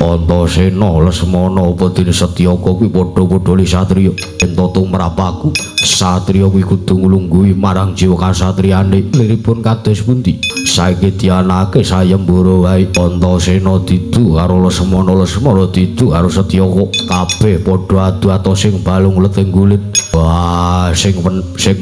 Antasena Lesmana apa dene Setyaka kuwi padha-padha li satriya. Yen tata tumrap aku, satriya kuwi kudu nglungguhi marang jiwa kasatriyane. Liripun kados pundi? Saiki dianake sayembara wae. Antasena didu karo Lesmana, Lesmana didu karo Setyaka. Kabeh padha adu atos sing balung leting kulit. Wah, sing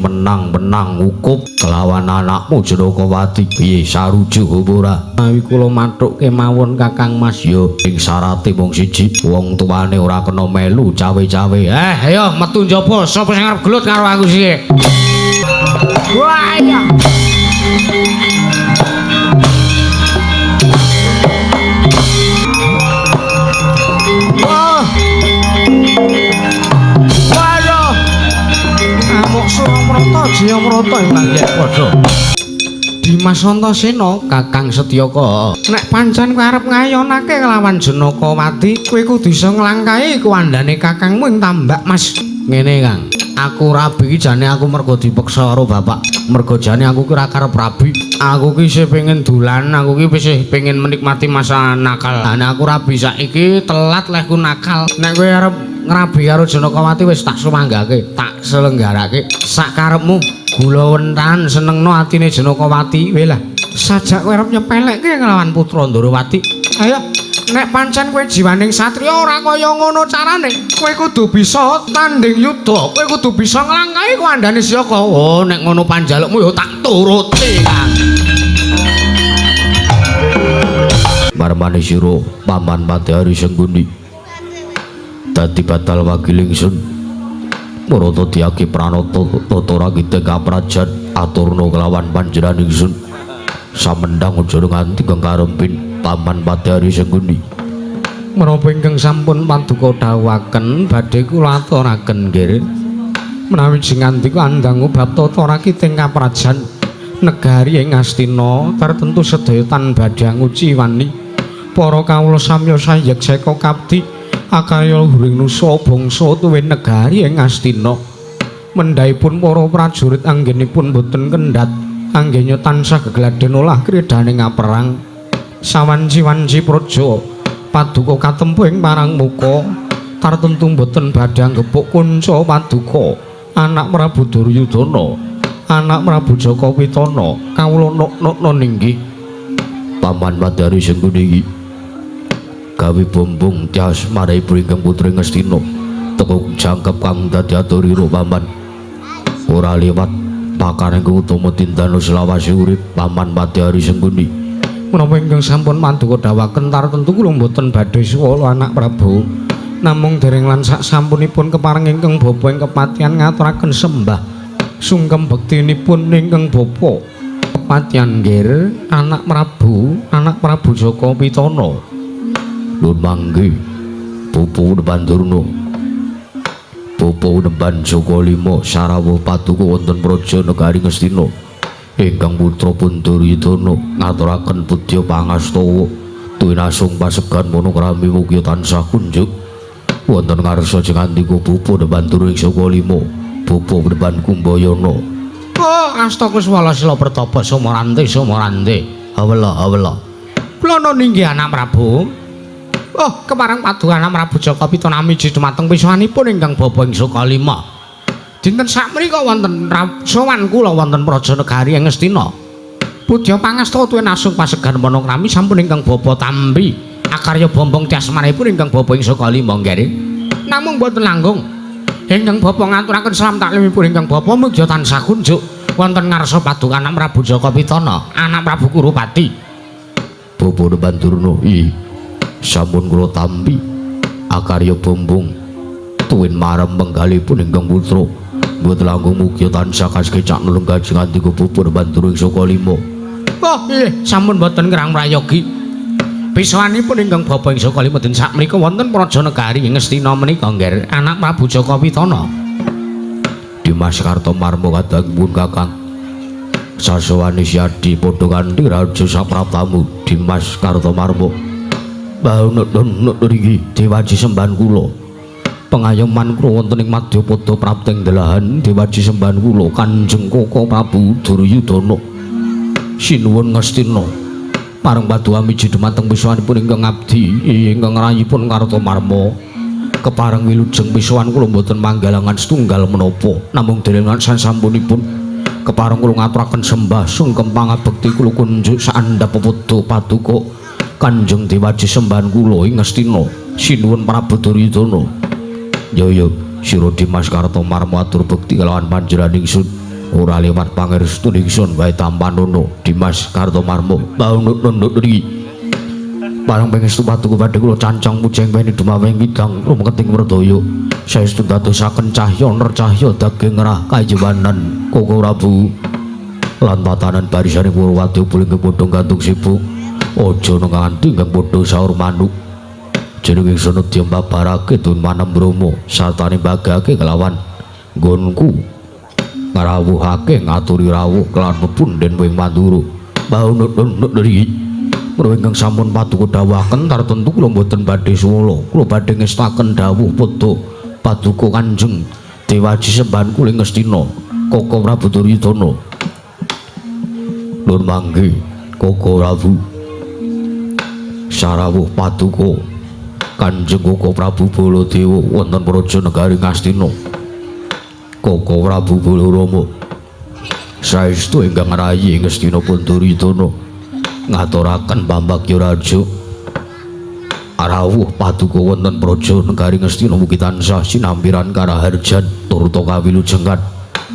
menang-menang ukup kelawan anakmu Janakawati. Piye sarujuk apa ora? Menawi kula mathuk kemawon Kakang Mas, ya ing syarate mung siji, wong tuane ora kena melu cawe-cawe. Ayo metu njaba, sapa sing arep gelut karo aku sih? Wah, iya. Wah. Waduh. Amuk Suramrata Jayamrata ing langgek padha. Dimas Antasena Kakang Setyaka, nek pancen kowe arep ngayonake kelawan Janakawati, kowe kudu iso nglangkahi kuwandane kakangmu ing Tambak Mas. Ngene Kang, aku rabi iki jane aku mergo dipeksa karo bapak. Mergo jane aku ki ora karep rabi. Aku ki isih pengen dolan, aku ki isih pengen menikmati masa nakal. Lah nek aku rabi saiki telat lehku nakal. Nek kowe arep ngrabi karo Janakawati wis tak sumanggake, tak selenggarake sak karepmu. Gula wentan senengno atine Janakawati. Weh lah, sajak kowe arep nyepelekke nglawan putra Ndorowati. Ayo, nek pancen kowe jiwaning satriya ora kaya ngono carane. Kowe kudu bisa tanding yuda, kowe kudu bisa nglangkahi kuwandane Siyaka. Oh, nek ngono panjalukmu ya tak turuti, Kang. Marmane sira paman Padahari Sengguni. Dadi batal wakil ingsun. Marata diaki pranata tata rakite kaprajan aturna kelawan panjenengan ingsun. Samendang aja nganti kang karempin paman Padahari Sengguni. Menapa ingkang sampun paduka dawuhaken badhe kula aturaken nggih. Menawi jengandika andangu bab tata rakite kaprajan negari ing Astina tartentu sedaya tan badhe anguci wani. Para kawula samya sayek seka kapti akarya luhuring nusa bangsa tuwin negari ing Astina. Mendhahipun para prajurit anggenipun boten kendhat, anggenya tansah gegladen olah kridhaning aperang. Sawanci-wanci praja paduka katempuh ing parang muka, tartentu boten badhe anggepuk kunca paduka anak Prabu Duryudana, anak Prabu Jaka Pitana. Kawula nuk-nukna ninggih Paman Padahari Sengguni iki gawe bombong tias marai ingkang putri Ngastina teko jangkep kang dadi aturira paman. Ora liwat pakareng utama tindano selawase urip Paman Padahari Sengguni. Menapa ingkang sampun paduka dawuhaken tartentu kula mboten badhe suwala anak Prabu. Namung dereng lan sak sampunipun kepareng ingkang bapa ing kepatihan ngaturaken sembah sungkem bektinipun ingkang bapa. Kepatihan nggih anak Prabu, anak Prabu Jaka Pitana. Nun manggi pupu Bandurna. Pupu Nemban Jaka Lima sarawuh paduka wonten praja negari Ngastina. Ingkang putra pun Duryudana ngaturaken pudya pangastawa tuwin asung pasegan manokrami mugi tansah kunjuk wonten ngarsa jengandika pupu Nemban ing Jaka Lima, pupu Nemban Kumbayana. Oh, asta kuswala sila pertapa sumarante sumarante. Awela awela. Kula ninggih anak Prabu. Oh, kepareng paduka anak Prabu Jaka Pitana miji dumateng pisanipun ingkang bapa ing Sukalima. Dinten sakmenika wonten sowan kula wonten praja negari ing Ngastina. Pudya pangastawa tuwin asung pasegan manokrami sampun ingkang bapa tampi akarya bombong tiasmanipun ingkang bapa ing Sukalima nggih. Namung boten langkung ingkang bapa ngaturaken salam taklimipun ingkang bapa mugi tansah kunjuk wonten ngarsa paduka anak Prabu Jaka Pitana, anak Prabu Kurupati. Bapa Bandurna, i sampun kula tampi akarya bombong tuwin marem penggalipun ingkang putra. Mboten langkung mugi tansah kasekecak nulung kajeng andika bapa Bandurna ing Sukalima. Oh, nggih, sampun boten ngrang prayogi. Pisanipun ingkang bapa ing Sukalima den sakmenika wonten praja negari ing Ngastina menika nggih anak Prabu Jaka Pitana. Dimas Kartomarma kadangipun Kakang. Sasowane Siadi padha kanthi raja sapraptamu Dimas Kartomarma. Baunut niki dewaji sembahan kula. Pengayoman kula wonten ing madyapada prapting delahan dewaji sembahan kula Kanjeng Koko Prabu Duryudana. Sinuwun Ngastina. Pareng paduka miji dumateng pisuwanipun ingkang abdi ingkang rayipun Kartomarma. Kepareng wilujeng pisuwan kula mboten manggalangan setunggal menapa namung delengan sasampunipun kepareng kula ngaturaken sembah sungkem pangabekti kula kunjuk saandhap pepodo paduka Kanjeng Dewaji sembahan kula ing Ngastina. Sinuwun Prabu Duryudana. Yo yo sira Dimas Kartomarma atur bekti kelawan panjenengan ingsun ora liwat pangestu ingsun wae tampanono Dimas Kartomarma. Baunut-nunduk niki. Parang pangestu paduka badhe kula cancang pujeng weni dumaweng kidang rumeketing werdaya. Saestu dadosaken cahya nercahya daging rah kajiwanan Koko Prabu. Lan tatanan barisane Purwadya puling padha gantung sibuk. Aja nganti ingkang padha saur manuk. Jeneng ingsun nedya mbabarake tun manem Brahma sartane mbagake kelawan nggonku ngrawuhake ngaturi rawuh kelawan pepunden ing Mandura. Baunut-nunduk niki. Menawi ingkang sampun paduka dawuhaken tartemtu kula mboten badhe suwala. Kula badhe ngestaken dawuh padha paduka Kanjeng Dewaji sembahan kula ing Ngastina Koko Prabu Duryudana. Nur mangke Koko Prabu. Sarawuh paduka Kanjeng Koko Prabu Baladewa wonten praja negari Ngastina. Koko Prabu Balarama saestu ingkang rayi ing Ngastina pun Duryudana ngaturaken pambagya raja rawuh paduka wonten praja negari Ngastina mugi tansah sinampiran karaharjan turta kawilujengan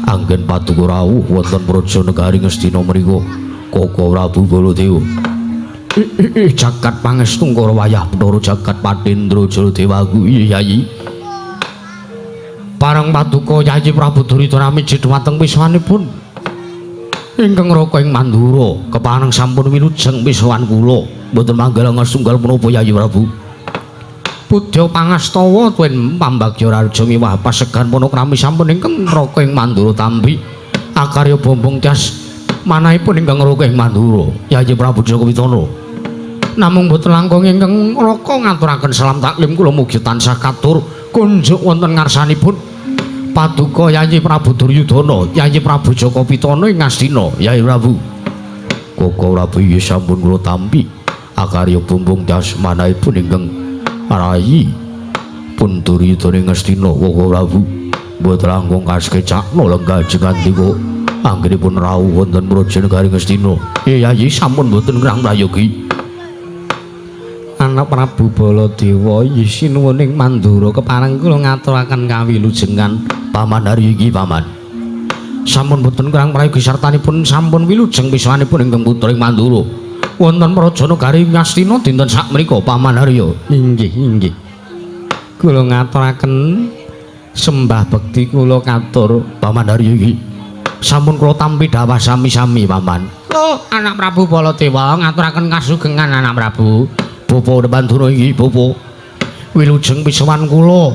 anggen paduka rawuh wonten praja negari Ngastina menika Koko Prabu Baladewa. Jagat pangestu Kara wayah Bathara jagat Patendra Jaladewaku. Iya Yayi. Pareng paduka Yayi Prabu Duryudana miji dumateng pisuwanipun ingkang raka ing Mandura. Kepareng sampun wilujeng pisuwan kula mboten manggalangan setunggal menapa Yayi Prabu. Pudya pangastawa tuwin pambagya raja miwah pasegan panakrami sampun ingkang raka ing Mandura tampi akarya bombong tias manahipun ingkang raka ing Mandura Yayi Prabu Jaka Pitana. Namung boten langkung ingkang raka ngaturaken salam taklim kula mugi tansah katur kunjuk wonten ngarsanipun paduka Yayi Prabu Duryudana, Yayi Prabu Jaka Pitana ing Ngastina. Yayi Prabu. Koko Prabu inggih sampun kula tampi akarya bumbung tias manahipun ingkang rayi pun Duryudana ing Ngastina. Koko Prabu mboten langkung kasekecakna lenggah jengandika anggenipun rawuh wonten praja negari Ngastina. Yayi sampun mboten ngrang prayogi. Anak Prabu Baladewa sinuwun ing Mandura kepareng kula ngaturaken kawilujengan Paman Haryo iki Paman. Sampun boten kurang prayogi sartanipun sampun wilujeng pisuwanipun ingkang putra ing Mandura. Wonten praja negari Ngastina dinten sakmenika Paman Haryo. Inggih, inggih. Kula ngaturaken sembah bekti kula katur Paman Haryo iki. Sampun kula tampi dhawah sami-sami Paman. Oh, anak Prabu Baladewa ngaturaken kasugengan anak Prabu. Bapak Mandura iki bapak wilujeng pisuwan kula.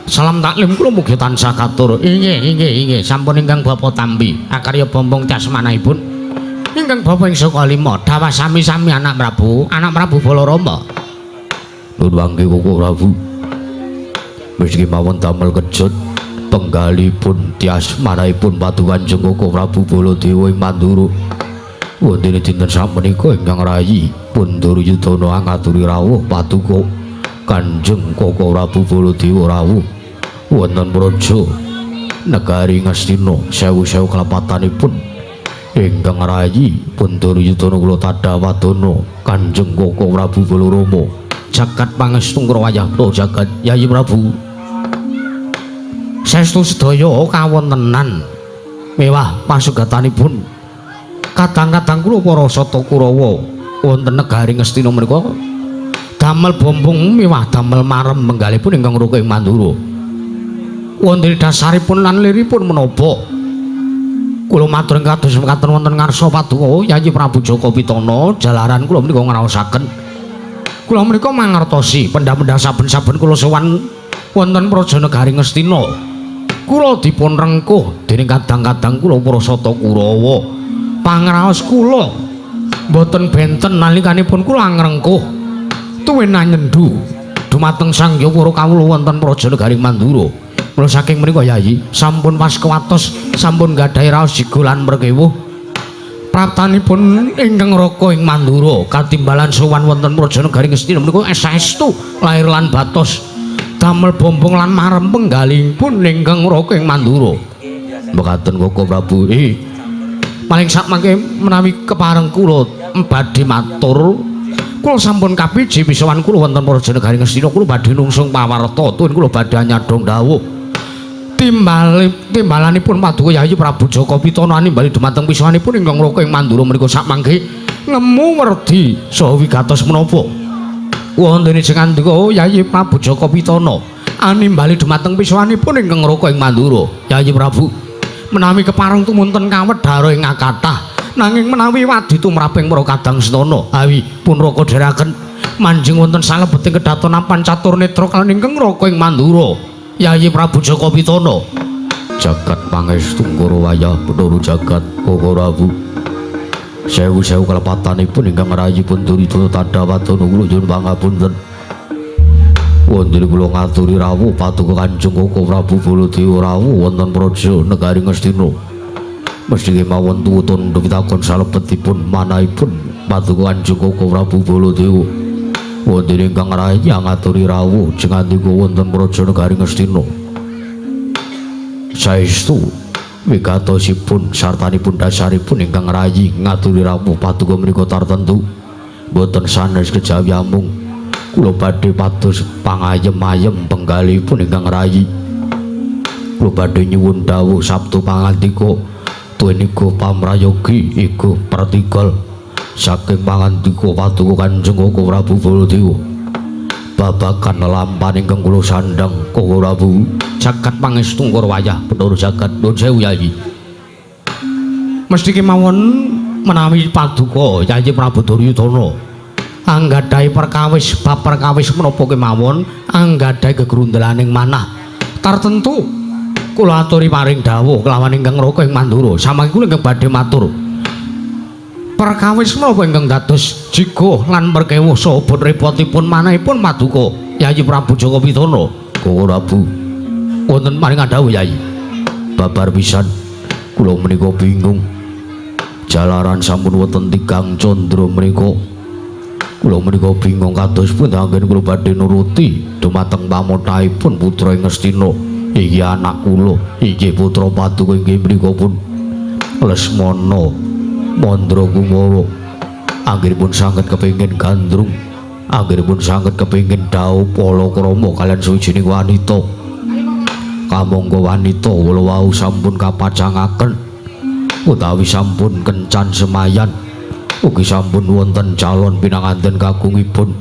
Salam taklim kula mugi tansah katur. Inggih, inggih, inggih. Sampun ingkang bapa tampi akarya bombong casmanahipun. Ingkang bapa ing saka lima dhawah sami-sami anak Prabu, anak Prabu Balarama. Nuwun mangke Koko Prabu. Meski mawon damel kejut penggalipun tias manahipun paduka Kanjeng Koko Prabu Baladewa ing Mandura. Wonten dinten sakmenika ingkang rayi pun Duryudana ngaturi rawuh paduka Kanjeng Koko Prabu Baladewa rawuh wonten praja negari Ngastina sewu-sewu kalepatanipun ingkang rayi pun Duryudana kula tadhawadana Kanjeng Koko Prabu Balarama jagat pangestu wayah jagat Yayi Prabu. Saestu sedaya kawontenan mewah pasugatanipun kadang-kadang kula para sata Kurawa wonten negari Ngastina menika damel bombong miwah damel marem menggalipun ingkang raka ing Mandura. Wonten dasaripun lan liripun menapa kula matur ing kados mekaten wonten ngarsa paduka Yayi Prabu Jaka Pitana jalaran kula menika ngraosaken. Kula menika mangertosi pendha-pendha saben-saben kula sowan wonten praja negari Ngastina. Kula dipun rengkuh dening kadang-kadang kula para sata Kurawa. Pangraos kula mboten benten nalikanipun kula ngrengkuh tuwin anyendu dumateng Sang Hyang para kawula wonten praja negari Mandura. Mula saking menika Yayi sampun pas kuwatos sampun gadhahi raos jigo lan mrekewuh. Praptanipun ingkang Raka ing Mandura katimbalan sowan wonten Praja Negari Ngastina menika saestu lair lan batos damel bombong lan marem penggalihipun ingkang Raka ing Mandura. Mekaten Koko Prabu. Paling sakmangke menawi kepareng kula badhe matur, kula sampun kapiji pisowan kula wonten Praja Negari Ngastina, kula badhe nungsung pawarta tuwin kula badhe nyadhong dawuh. Timbalanipun Paduka Yayi Prabu Jaka Pitana nimbali dumateng pisowanipun ingkang Raka ing Mandura menika sakmangke ngemu werdi saha wigatos menapa. Wonten ing ngandika Yayi Prabu Jaka Pitana animbali dumateng pisowanipun ingkang Raka ing Mandura. Yayi Prabu, menawi kepareng tumunten kawedhara ing kathah, nanging menawi wadi tumraping para kadang setana awi pun Raka dherekaken manjing wonten salebeting kedaton Pancatur Netra kaliyan ingkang Raka ing Mandura. Yayi Prabu Jaka Pitana. Jagat pangestu Ngoro wayah Bathara jagat Koko Prabu. Sewu-sewu kalepatanipun ingkang rayipun Duryudana tadha wadana kula nyuwun pangapunten. Wonten kula ngaturi rawuh paduka Kanjeng Koko Prabu Baladewa rawuh wonten Praja Negari Ngastina. Mesti kemawon tuwutun pitakon salebetipun manahipun paduka Kanjeng Koko Prabu Baladewa. Wonten ingkang rayi ngaturi rawuh jengandika wonten Praja Negari Ngastina. Saestu wigatosipun sartanipun dasaripun ingkang rayi ngaturi rawuh paduka menika tartentu boten sanes kejawi amung kula badhe pados pangayem-ayem penggalihipun ingkang rayi. Kula badhe nyuwun dawuh sabtu pangandika tuwin iga pamrayogi iga pratigal saking pangandika paduka Kanjeng Koko Prabu Baladewa babagan lelampahan ingkang kula sandhang Koko Prabu. Jagat pangestu Ngoro wayah Bathara jagat. Nuwun sewu Yayi. Mesti kemawon menawi paduka Yayi Prabu Duryudana anggadhahi perkawis bab perkawis menapa kemawon anggadhahi gegrundelaning manah tartentu kula aturi paring dawuh kelawan ingkang Raka ing Mandura. Samangke kula ingkang badhe matur perkawis menapa ingkang dados jigo lan perkewuh saha repotipun manahipun paduka Yayi Prabu Jaka Pitana. Koko Prabu wonten paring dawuh Yayi. Babar pisan kula menika bingung jalaran sampun wonten tigang candra menika. Kula menika bingung kados pundi anggen kula badhe nuruti dumateng pamothahipun putra ing Ngastina. Iki anak kula, inggih putra paduka inggih mriku pun Lesmana Mandra Kumara. Anggenipun sanget kepengin gandrung, anggenipun sanget kepengin dhaup palakrama kaliyan sawijining wanita. Kamangka wanita kula wau sampun kapacangaken utawi sampun kencan semayan, ugi sampun wonten calon pinanganten kagungipun.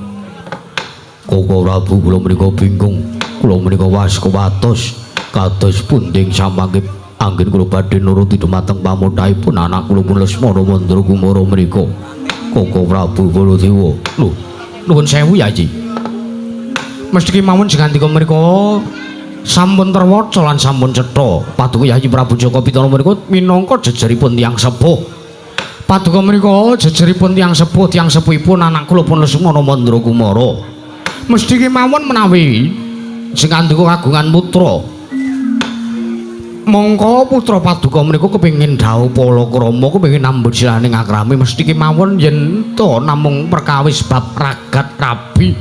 Koko Prabu kula menika bingung, kula menika was kuwatos kados pundi samangke anggen kula badhe nuruti dumateng pamothahipun anak kula pun Lesmana Mandra Kumara menika. Koko Prabu Baladewa. Lho, nuwun sewu Yayi. Mesti kemawon jengandika menika sampun terwaca lan sampun cetha. Paduka Yayi Prabu Jaka Pitana menika minangka jejeripun tiyang sepuh. Paduka menika jejeripun tiyang sepuh, tiyang sepuhipun anak kula pun Lesmana Mandra Kumara. Mesti kemawon menawi jengandika kagungan putra, mongko putra paduka menika kepengin dhaup palakrama, kepengin nambut silaning akrami, mesti kemawon yen to namung perkawis bab ragat rabi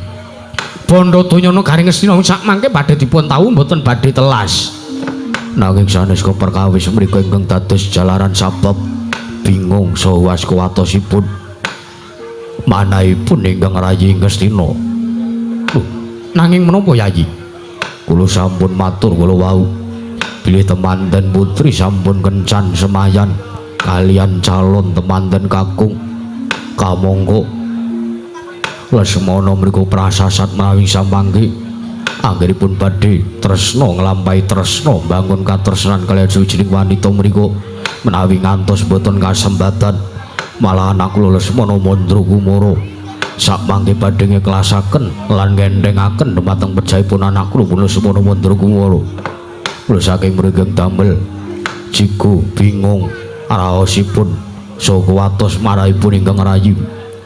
bondo donya negari Ngastina sakmangke badhe dipun tahu mboten badhe telas. Nanging sanes perkawis mriku ingkang dados jalaran sabab bingung saha waskuwatosipun manahipun ingkang rayi Ngastina. Lho, nanging menapa Yayi? Kula sampun matur kula wau bilih temanten putri sampun kencan semayan kalian calon temanten kakung. Kamangka Lesmana mriku prasasat menawi samangke anggenipun badhe tresna nglampahi tresna bangun katresnan kaliyan sawijining wanita mriku menawi ngantos boten kasembatan malah anak kula Lesmana Mandra Kumara sakmangke badhe ngeklasaken lan ngendengaken dumateng pejahipun anak kula pun Lesmana Mandra Kumara. Kula saking mriki damel jigo bingung raosipun saha kuwatos marahipun ingkang rayi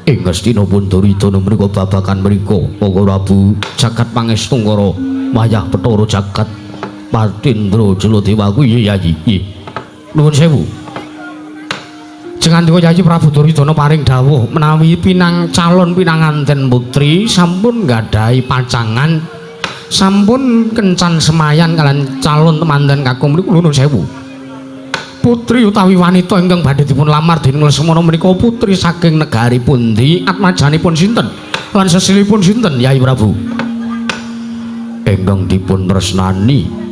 ing Ngastina pun Duryudana menika babagan mriku. Koko Prabu jagat pangestu Ngara wayah Bathara jagat Patindra Jaladewa kuwi. Yayi, nggih. Nuwun sewu. Jengandika Yayi Prabu Duryudana paring dawuh menawi pinang calon pinanganten putri sampun nggadahi pacangan, sampun kencan semayan kalian calon temanten kakung menika nuwun sewu. Putri utawi wanita ingkang badhe dipun lamar dening Lesmana menika putri saking negari pundi, atmajanipun sinten lan sesilipun sinten Yayi Prabu? Ingkang dipun tresnani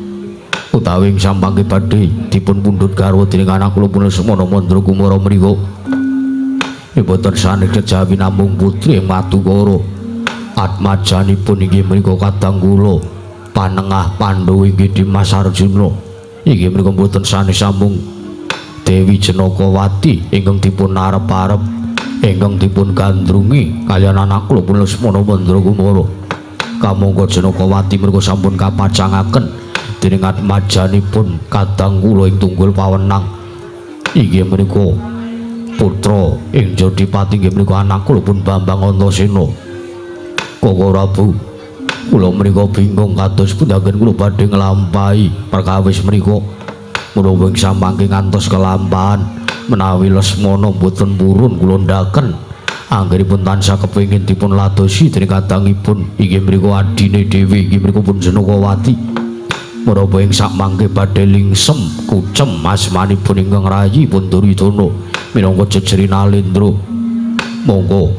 utawi ing sampangke badhe dipun pundhut garwa dening anak kula pun Lesmana Mandra Kumara menika mboten sanes kejawi namung putri ing Madukara, atmajanipun inggih menika kadang kula panengah Pandhawa inggih Dimas Arjuna, inggih menika mboten sanes namung Dewi Janakawati ingkang dipun arep-arep ingkang dipun gandrungi kaliyan anak kula pun Lesmana Mandra Kumara. Kamangka Janakawati menika sampun kapacangaken dening atmajanipun kadang kula ing tunggul pawenang inggih menika putra ing Jodipati inggih menika anak kula pun Bambang Antasena. Koko Prabu, kula menika bingung kados pundi anggen kula badhe nglampahi perkawis menika. Menawi ing samangke ngantos kelampahan menawi Lesmana mboten purun kula ndaken anggenipun tansah kepengin dipun ladosi dening kadangipun inggih menika adine dhewe inggih menika pun Janakawati. Menapa ing sakmangke badhe lingsem kucem asmanipun ingkang rayi pun Duryudana minangka jejeri Nalendra. Monggo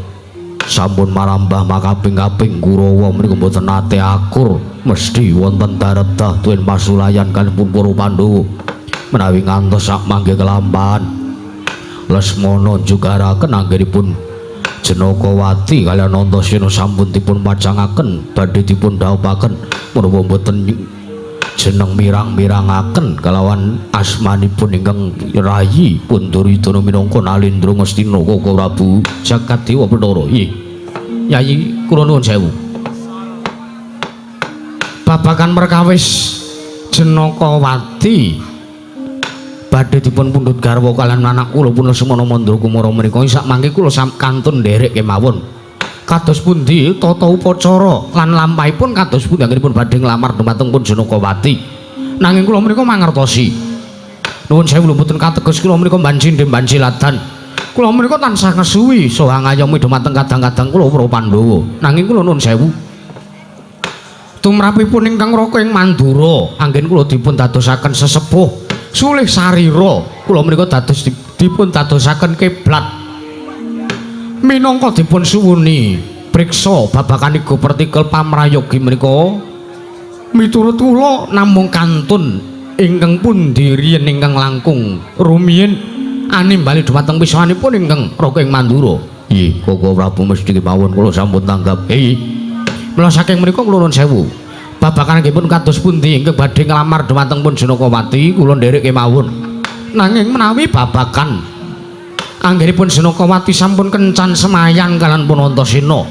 sampun marambah makaping-kaping Kurawa menika mboten nate akur, mesti wonten daredah tuen pasulayan kalipun para Pandhawa. Menawi ngantos sakmangke kelampahan Lesmana njugaraken anggenipun Janakawati kaliyan Antasena sampun dipun pacangaken badhe dipun dhawuhaken menapa mboten jeneng mirang-mirangaken kalawan asmanipun ingkang rayi pun Duryudana minangka Nalendra Ngastina. Koko Prabu Jagat Dewa Bathara. Nggih Yayi, kula nuwun sewu. Babagan perkawis Janakawati badhe dipun pundhut garwa kaliyan anak kula pun Lesmana Mandra Kumara menika sak mangke kula kantun nderek kemawon. Kados pundi tata upacara lan lampahipun kados pundi anggenipun badhe nglamar dumateng pun Janakawati? Nanging kula menika mangertosi. Nuwun sewu mboten kateges kula menika banci banci ladan. Kula menika tansah ngesuwi saha ngayomi dumateng kadang-kadang kula para Pandhawa. Nanging kula nuwun sewu. Tumrapipun ingkang raka ing Mandura anggen kula dipun dadosaken sesepuh sulih sarira, kula menika dados dipun dadosaken kiblat minangka dipun suwuni priksa babagan iga pertikel pamrayogi menika miturut kula namung kantun ingkang pundi riyen ingkang langkung rumiyin animbali dumateng pisanipun ingkang raka ing Mandura. Nggih Koko Prabu, mesti kemawon kula sampun tanggap. Nggih. Mula saking menika kula nuwun sewu. Babagan nggih pun kados pundi ingkang badhe nglamar dumateng pun Janakawati kula nderek kemawon. Nanging menawi babagan anggenipun Janakawati sampun kencan semayan kaliyan pun Antasena,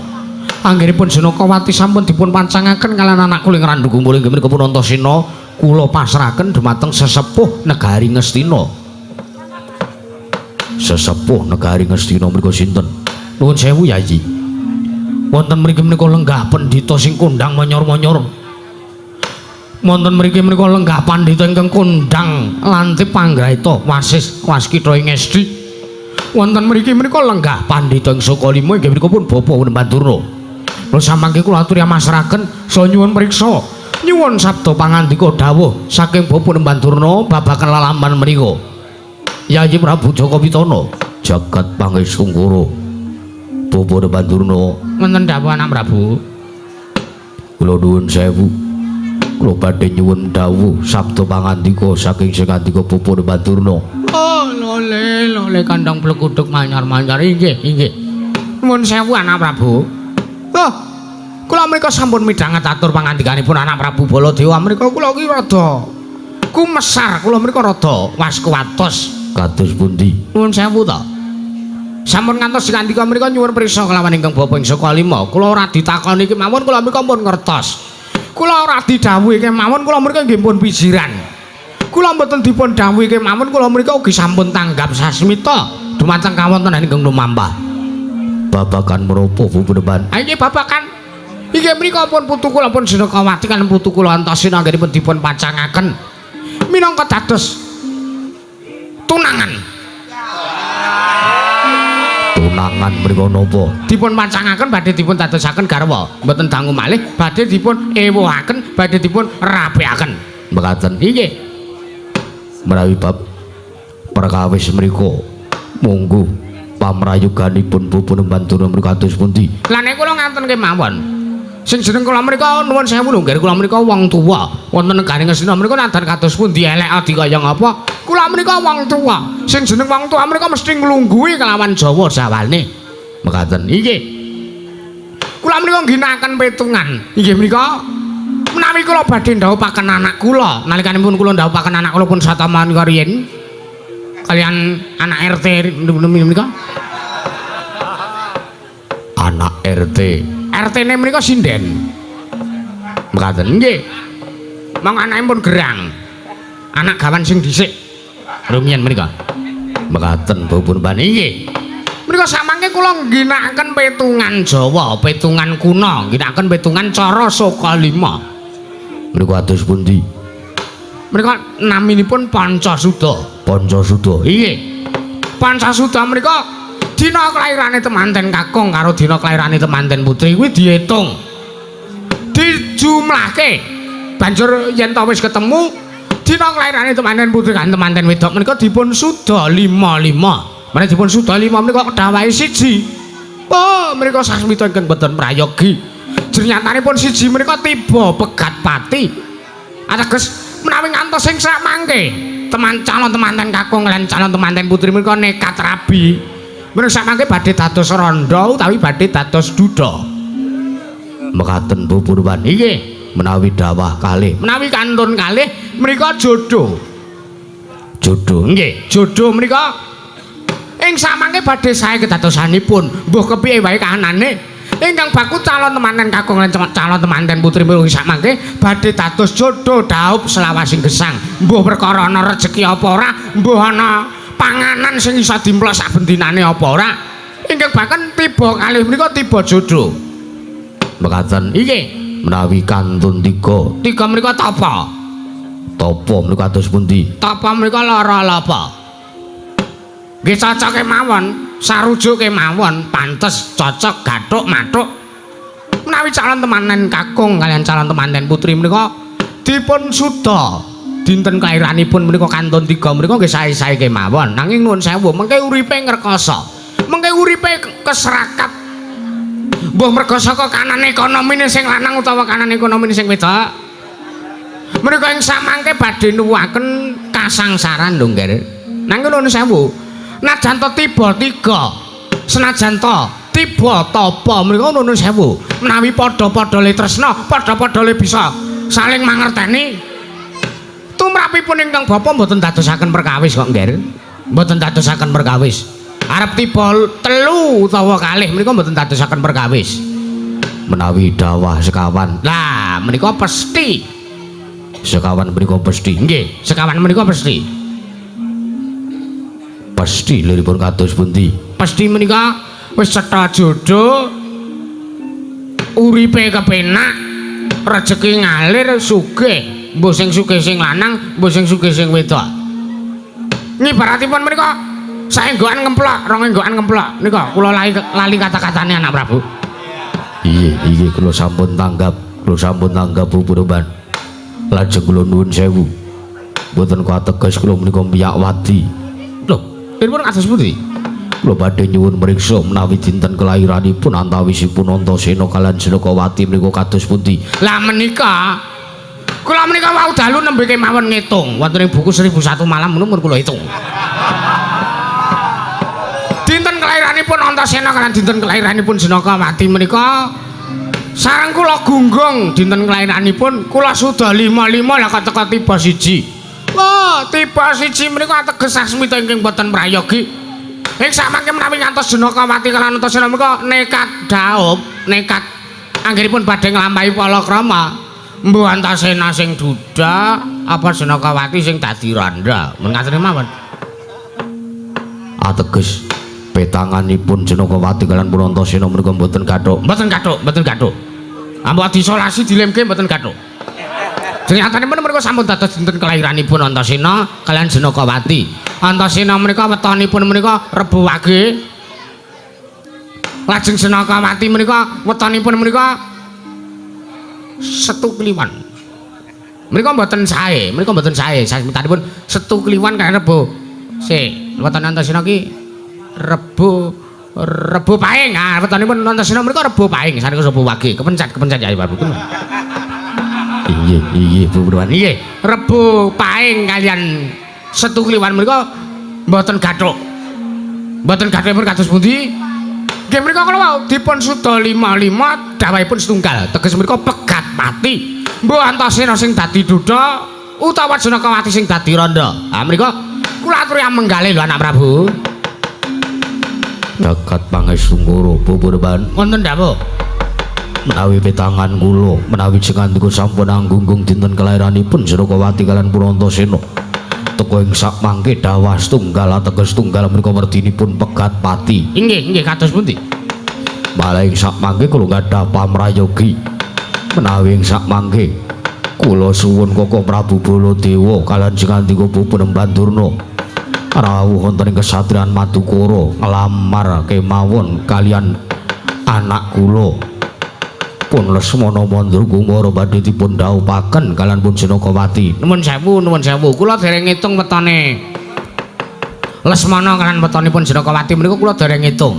anggenipun Janakawati sampun dipun pancangaken kaliyan anak kula ing Randu Kumbolo inggih menika pun Antasena, kula pasrahaken dumateng sesepuh negari Ngastina. Sesepuh negari Ngastina menika sinten? Nuwun sewu Yayi. Wonten mriki menika lenggah pendhita sing kondang monyor-monyor. Wonten mriki menika lenggah pandhita ingkang kondang lantip panggraita wasis waskita ing esti. Wonten mriki menika lenggah pandhita ing Sukalima inggih menika pun Bapak Wendandurna. Kula samangke kula aturi amasraken saha nyuwun priksa, nyuwun sabda pangandika dawuh saking Bapak Nembandurna babagan lalaman menika. Yayi Prabu Jaka Pitana, jagat pangestungkara. Bapak Nembandurna, Wonten dawuh anak Prabu. Kula nuwun sewu. Kula badhe nyuwun dawuh sabda pangandika saking sing ngandika Bapak Nembandurna. Oh, lole lole kandang pleguduk manyar-manyar. Inggih, inggih. Nuwun sewu anak Prabu. Oh, kula mriku sampun midhanget atur pangandikanipun anak Prabu Baladewa mriku kula ki rada kumesar, kula mriku rada waskuwatos. Kados pundi? Nuwun sewu to. Sampun ngantos dikandika mriku nyuwun priksa kelawan ingkang Bapa ing Saka Lima. Kula ora ditakoni kemawon kula mriku pun ngertos. Kula ora didhawuhi kemawon kula mriku nggih pun pijiran. Kula mboten dipun dhawuhi kemawon kula mriku ugi sampun tanggap sasmita dumateng kawontenan ingkang lumampah. Babagan menapa Bu Penemban? Ha iki babagan inggih mriku pun putu kula pun Janakawati kan putu kula Antasena anggenipun dipun pacangaken minangka dados tunangan. Tunangan mriku napa? Dipun pancangaken badhe dipun dadosaken garwa. Mboten dangu malih badhe dipun ewuhaken, badhe dipun rapiaken. Mekaten. Inggih. Menawi bab perkawis mriku monggo pamrayuganipun Bapak Bantura mriku kados pundi? Lah nek kula ngaten kemawon. Sing jeneng kula mriku nuwun sewu lho, nggih kula mriku wong tuwa. Wonten negari Ngastina mriku nadan kados pundi elek adi kaya ngapa? Kula mriku wong tuwa. Sing jeneng wong tuwa mriku mesti nglungguhi kelawan Jawa jawane. Mekaten. Inggih. Kula mriku ngginakaken petungan. Inggih mriku menawi kula badhe ndhawuhaken anak kula, nalikanipun kula ndhawuhaken anak kula pun satama nika riyin kalian anak RT menika. Anak RT. RT-ne menika sinden. Mekaten. Nggih. Mong anake pun gerang. Anak gawan sing dhisik. Rumiyin menika. Mekaten Bapak. Nggih. Menika samangke kula ngginakaken petungan Jawa, petungan kuna, ngginakaken petungan cara Saka Lima. Mriku kados pundi? Menika naminipun Pancasuda. Pancasuda. Nggih. Pancasuda menika dina kelairane temanten kakung karo dina kelairane temanten putri kuwi diitung. Dijumlahke. Banjur yen ta wis ketemu dina kelairane temanten putri kan temanten wedok menika dipun suda 5-5. Menawi dipun suda 5 menika kedawahe siji. Oh, menika sasmita ingkang boten prayogi. Jernyatanipun siji menika tiba pegat pati. Ateges menawi ngantos sing sakmangke teman calon temanten kakung lan calon temanten putri menika nekat rabi. Menika sakmangke badhe dados randha utawi badhe dados duda. Mekaten Bapak. Nggih. Menawi dawah kalih, menawi kantun kalih menika jodoh. Jodoh. Nggih, jodoh menika ing samangke badhe sae kedadosanipun, mbuh kepiye wae kahanane. Ingkang baku calon temanten kakung lan calon temanten putri menika samangke badhe dados jodoh daup selawasing gesang. Mbuh perkara ana rejeki apa ora, mbuh ana panganan sing iso dimplok saben dinane apa ora. Ingkang bahkan tiba kalih menika tiba jodoh. Mekaten. Nggih. Menawi kantun tiga, tiga menika tapa. Tapa menika kados pundi? Tapa menika lara lapa. Nggih cocok kemawon, sarujuk kemawon, pantes, cocok, gathuk, mathuk. Menawi calon temanten kakung kalian calon temanten putri menika dipun suda dinten kelahiranipun menika kantun tiga menika nggih sae-sae kemawon. Nanging nuwun sewu, mengke uripe ngrekoso. Mengke uripe keserakat. Mbuh merga saka kanan ekonomine sing lanang utawa kanan ekonomine sing wedok. Menika ing samangke badhe nuwuhaken kasangsaran lho, Nggih. Nanging nuwun sewu, najan to tiba tiga, senajan to tiba tapa menika nuwun sewu, menawi padha-padha le tresna, padha-padha le bisa saling mangerteni. Tumrapipun ingkang bapa mboten dadosaken perkawis kok, Nggih. Mboten dadosaken perkawis. Arep tiba telu utawa kalih menika mboten dadosaken perkawis. Menawi dawah sekawan. Lah menika pesti. Sekawan menika pesti. Nggih, sekawan menika pesti. Pesti liripun kados pundi? Pesti menika wis cetha jodoh, uripe kepenak, rejeki ngalir, sugih. Mbuh sing sugih sing lanang, mbuh sing sugih sing wedok. Ngibaratipun menika saenggokan ngemplok, rong enggokan ngemplok. Nika kula lali kata-katane anak Prabu. Iya, iya kula sampun tanggap, kula sampun tanggap Bu Purban. Lajeng kula nuwun sewu. Mboten kateges kula menika miyak wadi. Lho, pripun kados pundi? Kula badhe nyuwun mriksa menawi dinten kelahiranipun antawisipun Antasena kalian Janakawati menika kados pundi? Lah menika kula menika wau dalu nembe kemawon ngitung wonten ing buku 1001 malam ngono kula hitung. Dinten kelahiranipun Antasena kalian dinten kelahiranipun Janakawati menika sareng kula gunggung dinten kelahiranipun kula suda 55 lah kok teka tiba siji. Oh, tiba siji menika ateges sasmita ingkang boten prayogi. Ing samangke menawi ngantos Janakawati kalian Antasena menika nekat daup, nekat anggenipun badhe nglampahi palakrama. Mbuh Antasena sing duda apa Janakawati sing dadi randha. Mun ngaten mawon. Ateges petanganipun Janakawati kalian pun Antasena menika mboten gathuk. Mboten gathuk, mboten gathuk. Ambo diisolasi dilemke mboten gathuk. Jenenganipun menika sampun dados dinten kelahiranipun Antasena kalian Janakawati. Antasena menika wetonipun menika Rebo Wage. Lajeng Senakawati menika wetonipun menika Setu Kliwon. Menika mboten sae, menika mboten sae. Samitanipun Setu Kliwon kaliyan Rebo. Sik, weton Antasena ki Rebo Rebo Paing. Ah, wetonipun Antasena menika Rebo Paing, sanika Rebo Wage. Kepencet-kepencet ya Bapak. Inggih, inggih Bu Purwan. Nggih, Rebo Paing kaliyan Setu Kliwon menika mboten gathuk. Mboten gathukipun kados pundi? Nggih menika kala wau dipun suda 55 dawahipun setunggal. Teges menika pegat pati. Mbuh Antasena sing dadi duda utawa Janakawati sing dadi randha. Ha menika kula aturi amenggale lho anak Prabu. Jagat pangestu Ngoro Bu Purwan. Wonten dawuh. Menawi petangan kula, menawi jengandika sampun anggunggung dinten kelahiranipun Janakawati kaliyan Pun Antasena. Teka ing sak mangke dawah setunggal ateges tunggal menika werdinipun pegat pati. Inggih, inggih kados pundi? Malah ing sak mangke kula gadah pamrayogi. Menawi ing sak mangke kula suwun Koko Prabu Baladewa kaliyan jengandika Pupu Nembandurna rawuh wonten ing kesatriyan Madukara nglamar kemawon kaliyan anak kula Pun Lesmana Mandra Kumara badhe dipun dhawuhaken kaliyan Pun Janakawati. Nuwun sewu, nuwun sewu. Kula dereng ngitung wetone Lesmana kaliyan wetonipun Janakawati menika kula dereng ngitung.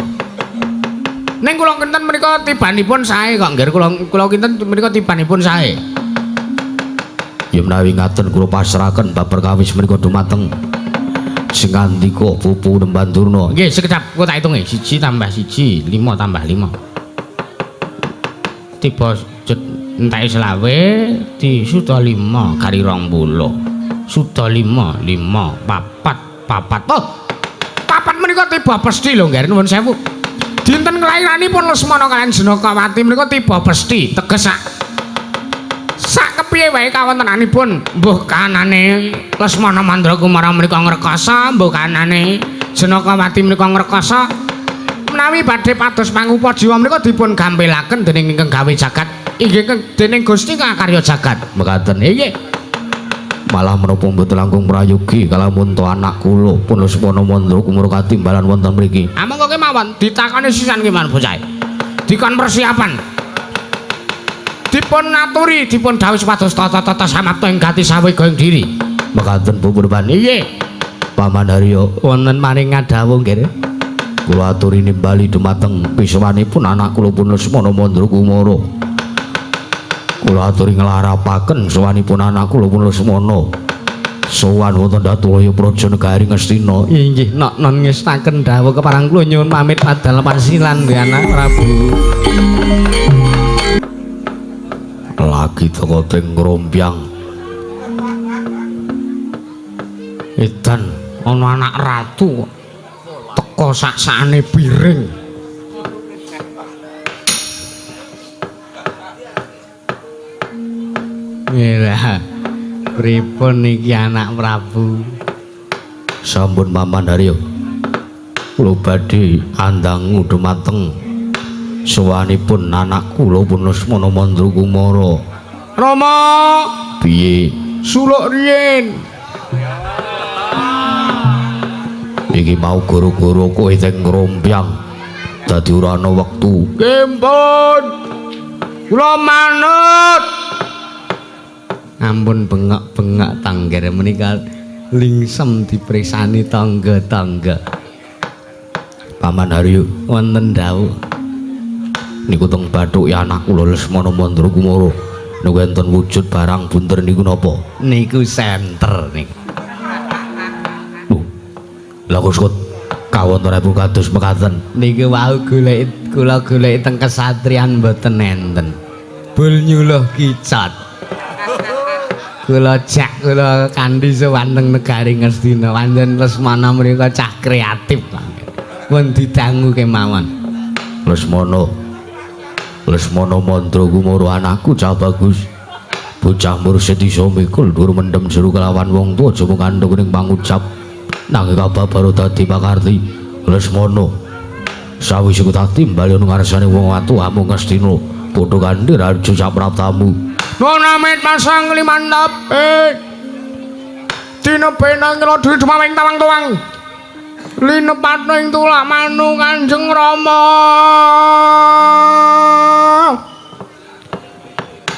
Ning kula kinten menika tibanipun sae kok nggih. Kula kinten menika tibanipun sae. Ya menawi ngaten kula pasrahaken bab perkawis menika dumateng singandika Pupu Nembandurna. Nggih, sekedap kula tak hitunge. 1 tambah 1, 5 tambah 5. Tiba enteke selawe di suda 5 kari 20. Suda 5, 5, 4, 4. Oh, papat menika tiba pesthi lho nggih, nuwun sewu. Dinten kelahiranipun Lesmana kaliyan Janakawati menika tiba pesthi, teges sak kepiye wae kawontenanipun, mbuh kanane Lesmana Mandra Kumara menika ngrekasa, mbuh kanane Janakawati menika ngrekasa. Menawi badhe pados pangupa jiwa menika dipun gampilaken dening ingkang gawe jagat, inggih dening Gusti kang karya jagat. Mekaten inggih. Malah menapa mboten langkung prayogi kalamun to anak kula Pun Lesmana Mandra Kumara katimbalan wonten mriki. Ah monggo kemawon ditakoni sisan kemawon bocah. Dikon persiapan. Dipun aturi, dipun dawuh supados tata-tata samapta ing gati sawega ing diri. Mekaten Bu Purban. Inggih. Paman Haryo wonten maring ngadhawuh nggih. Kula aturi nimbali dumateng pisawanipun anak kula Pun Lesmana Mandra Kumara. Kula aturi nglarapaken sowanipun anak kula Pun Lesmana. Sowan wonten Datulaya Praja Negari Ngastina. Inggih, nok non ngestaken dawuh keparang kula nyuwun pamit padal pasilan nggih anak Prabu. Lagi teko teng ngrombyang. Edan ana anak ratu kok teko sak-sakane piring. Nggih, pripun niki anak Prabu? Sampun Paman Haryo. Kula badhe andangu dumateng sowanipun anak kula Pun Lesmana Mandra Kumara. Rama, piye? Suluk riyin. Iki mau goro-goro kowe teng ngrombyang. Dadi ora ana wektu. Nggih, pun. Kula manut. Ampun bengok-bengok tangger menika lingsem dipresani tangga-tangga. Paman Haryo wonten dawuh. Niku teng bathuke anak kula Lesmana Mandra Kumara. Niku enten wujud barang bunder niku napa? Niku senter niku. Lho. Lah kok kawontenipun kados mekaten? Niku wau golek kula golek teng kesatrian mboten enten. Bul nyuluh kicot. Kula jak kula kanthi sowan teng negari Ngastina. Pancen Lesmana mriku cah kreatif. Pun didangu kemawon. Lesmana. Lesmana Mandra Kumara anakku cah bagus. Bocah mursid iso mikul dhuwur mendem jero kelawan wong tuwa aja mung kandhung ning pangucap. Nanging kababar dadi pakarti. Lesmana sawise dadi bali ngarsane wong atuwamu Ngastina. Padha kanthi raja sapraptamu. Nuwun amit pasang limantap. Dina benang ngeloduri dumawing tawang-tawang. Linepatna ing tulak manu Kanjeng Rama.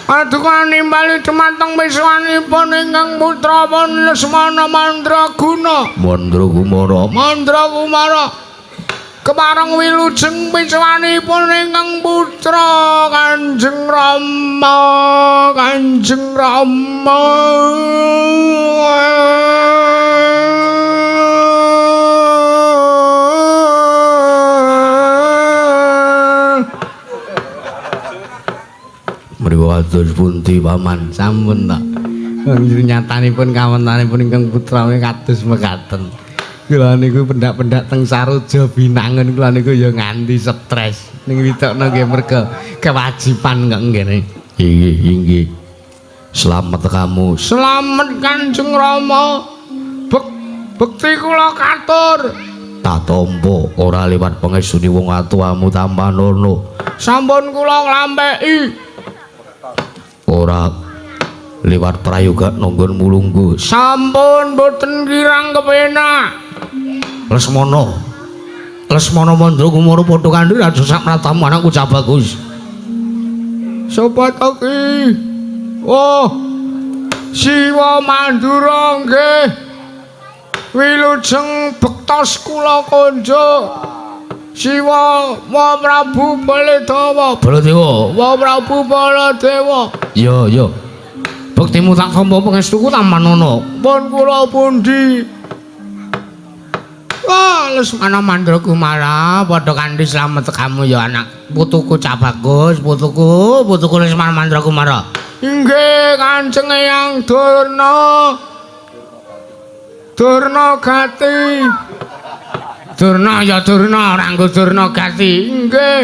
Paduka nimbali dumateng misuwanipun ingkang putra pun Lesmana Mandraguna. Mandrakumara. Mandrakumara. Kepareng wilujeng misuwanipun ingkang putra Kanjeng Rama, Kanjeng Rama. Mriku kados pundi paman? Sampun ta. Nyatanipun kawontenanipun ingkang putra kados mekaten. Kula niku pendak-pendak teng Saroja Binangun kula niku ya nganti stres. Ning widokno nggih merga kewajiban kok ngene. Inggih, inggih. Slamet kamu. Slamet Kanjeng Rama. Bekti kula katur. Tak tampa ora liwat pangestune wong atuwamu tampanono. Sampun kula nglampeki. Ora liwat prayoga nanggon mulunggu. Sampun boten kirang kepenak. Lesmana. Lesmana Mandrakumara padha kandhi raja sakmratamu anakku Cah Bagus. Sapa to ki? Oh. Siwa Mandura nggih. Wilujeng bektos kula konjuk. Siwa wa Prabu Baladewa. Baladewa. Wa Prabu Baladewa. Ya, ya. Bektimu tak tampa pangestuku tampanono. Pun kula pundi? Wah, Lesmana Mandrakumara padha kanthi slamet kamu ya anak putuku Cah Bagus, putuku, putuku Lesmana Mandrakumara. Inggih, Kanjeng Eyang Durna. Durna Gati. Durna ya Durna, ora nggo Durna Gati. Inggih.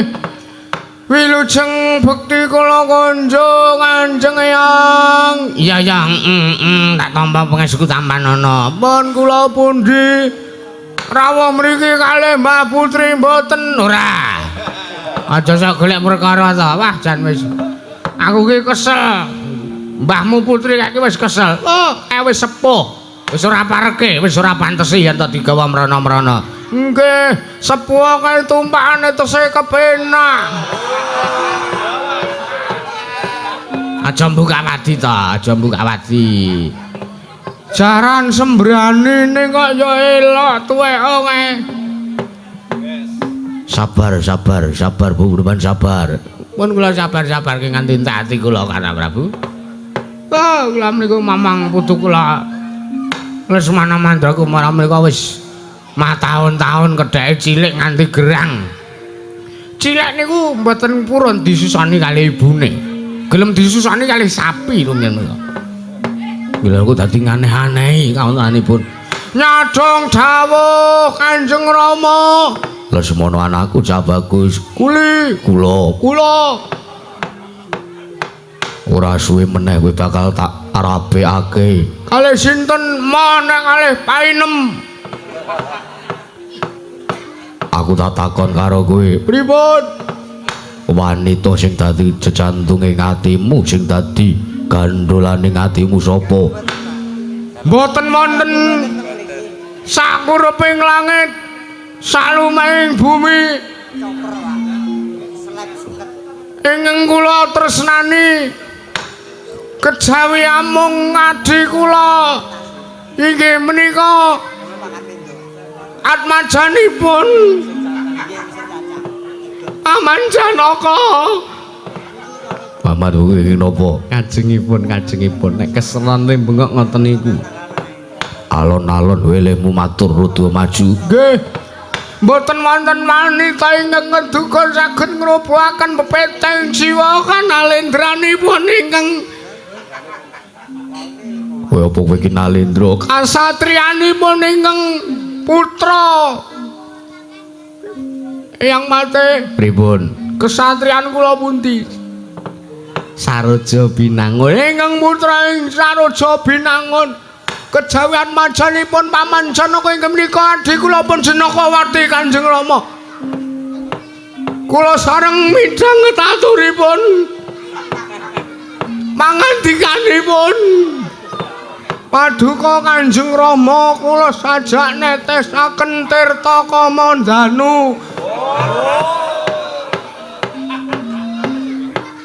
Wilujeng bekti kula kunjung Kanjeng Eyang. Iya ya, tak tampa pangestuku tampanono. Pun kula pundi? Rawuh mriki kalih Mbah Putri mboten ora. Aja sok golek perkara to. Wah, jan wis. Aku ki kesel. Mbahmu Putri kaki wis kesel. Oh, wis sepuh. Wis ora pareke, wis ora pantesi yen to digawa mrana-mrana. Nggih, sepuh kae tumpakane tesih kepenak. Aja mbuka wadi to, aja mbuka wadi. Jaran sembrani ning kok ya elok tuweke kae. Sabar, sabar, sabar Bu Burman, sabar. Pun kula sabar-sabar ki nganti entek ati kula Kakang Prabu. Oh, kula niku mamang putu kula Lesmana Mandrakumara menika wis mataun-taun kedheke cilik nganti gerang. Cilik niku mboten purun disusani kali ibune. Gelem disusani kali sapi rumiyin menika. Lha aku dadi aneh-aneh kawontenanipun. Nyadong dawuh Kanjeng Rama. Lesmana anakku Cah Bagus. Kuli kula. Kula. Ora suwe meneh kowe bakal tak rabekake. Kalih sinten meneh kalih painem. Aku tak takon karo kowe. Pripun? Wanita sing dadi jejantunge atimu, sing dadi gandolane atimu sapa? Mboten wonten sakureping langit, salumehing bumi. Ingkang kula tresnani kejawi amung adi kula inggih menika atmajanipun Paman Janaka. Paman kuwi napa? Kajengipun, kajengipun nek keselan bengok ngoten niku. Alon-alon welehmu matur rada maju. Nggih. Mboten wonten wanita ingkang ngeduga saged ngrobohaken pepeteng jiwa kanalendranipun ingkang kowe apa kowe iki Nalendra? Kasatriyanipun ingkang putra Eyang Mate. Pripun? Kesatriyan kula pundi? Saroja Binangun. Ingkang putra ing Saroja Binangun. Kejawian majanipun Paman Janaka ingkang menika adhi kula pun Janakawati Kanjeng Rama. Kula sareng midhanget aturipun pangandikanipun. Paduka Kanjeng Rama kula sajak netesaken tirta kamandanu.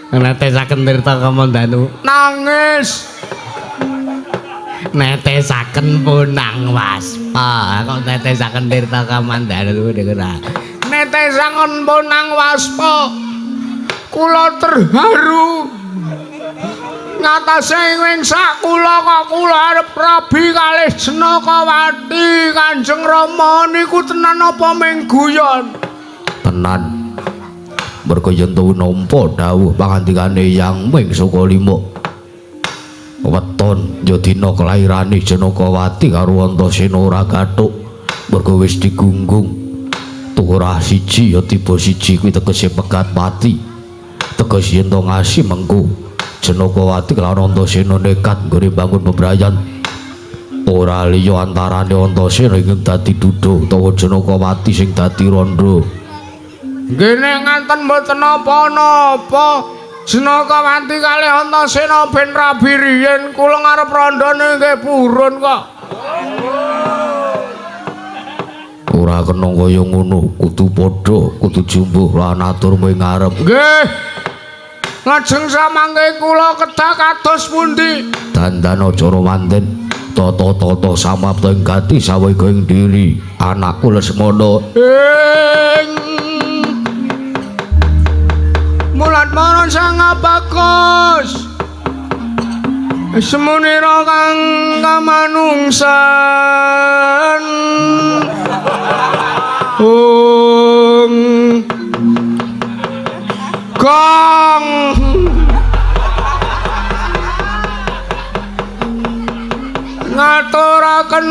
Netesaken tirta kamandanu. Nangis. Netesaken punang waspa. Kok netesaken tirta kamandanu niku ta? Netesaken punang waspa. Kula terharu. Ngatasé ing sak kula kok kula arep rabi kalih Janakawati. Kanjeng Rama niku tenan apa ming guyon? Tenan. Merga yen to nampa dawuh pangandikane Yang Ming Saka Lima. Weton ya dina kelairane Janakawati karo Antasena ora gathuk. Merga wis digunggung. Turah siji ya tiba siji kuwi tegese pegat pati. Teges yen to ngasih mengko Janakawati kelawan Antasena nekat nggone bangun bebrayan. Ora liya antarane Antasena ingkang dadi duda utawa Janakawati sing dadi randha. Nggih nek ngaten mboten napa-napa. Janakawati kalih Antasena ben rabi riyin, kula ngarep randhane nggih purun kok. Ora kena kaya ngono, kudu padha, kudu jumbuh lan aturmu ing ngarep. Nggih. Lajeng samangke kula kedah kados pundi? Dandana cara manten, tata-tata samapta ing gati sawega ing diri anakku Lesmana. Ing mulat marang Sang Bagus. Semunira kang kamanungsan. Ong gong ngaturaken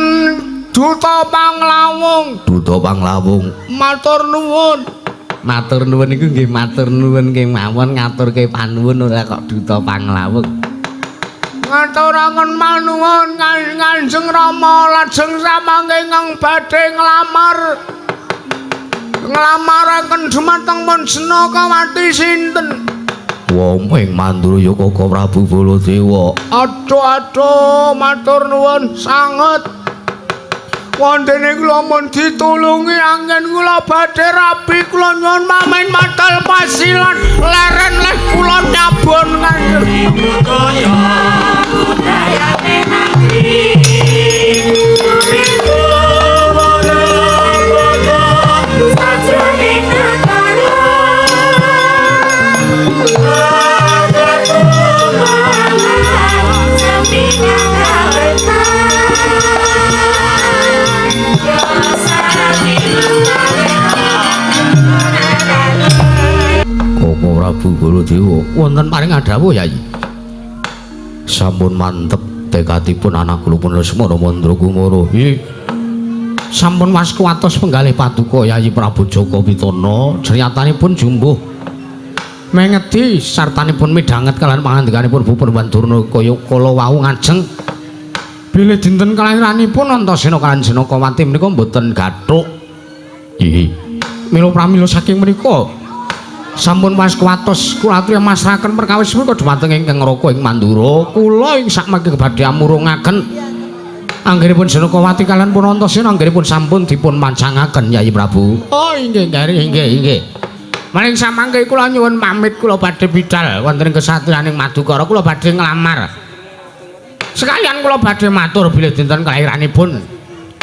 duta panglawung. Duta panglawung matur nuwun. Matur nuwun iku nggih matur nuwun kemawon, ngaturke panuwun ora kok duta panglawung. Ngaturaken manuwun Kanjeng Rama lajeng samangke ingkang badhe nglamar. Nglamaraken dumateng pun Janakawati sinten? Wong ing Mandura ya Kaka Prabu Baladewa. Aduh aduh matur nuwun sanget. Wondene kula mun ditulungi anggen kula badhe rabi, kula nyuwun pamit matal pasilan leren leh kula nyabon Kanjeng. Koko Prabu Baladewa wonten paring adhawuh Yayi. Sampun mantep tekadipun anak kula pun Lesmana Mandra Kumara. Nggih. Sampun waskuwatos penggalih paduka Yayi Prabu Jaka Pitana, jernyatanipun jumbuh mengedi sartanipun midhanget kalian pangandikanipun Bapak Bandurna kaya kala wau ngajeng bilih dinten kelahiranipun Antasena kalian Janakawati menika mboten gathuk. Nggih. Mila pramila saking menika sampun waskuwatos kula aturi masrahaken perkawis menika dhumateng ingkang Raka ing Mandura. Kula ing sakmangke badhe amurungaken anggenipun Janakawati kalian pun Antasena anggenipun sampun dipun mancangaken Yayi Prabu. Oh inggih nggih inggih. Maring samangke kula nyuwun pamit, kula badhe bidal wonten ing kesatriyaning Madukara, kula badhe nglamar. Sekalian kula badhe matur bilih dinten kelahiranipun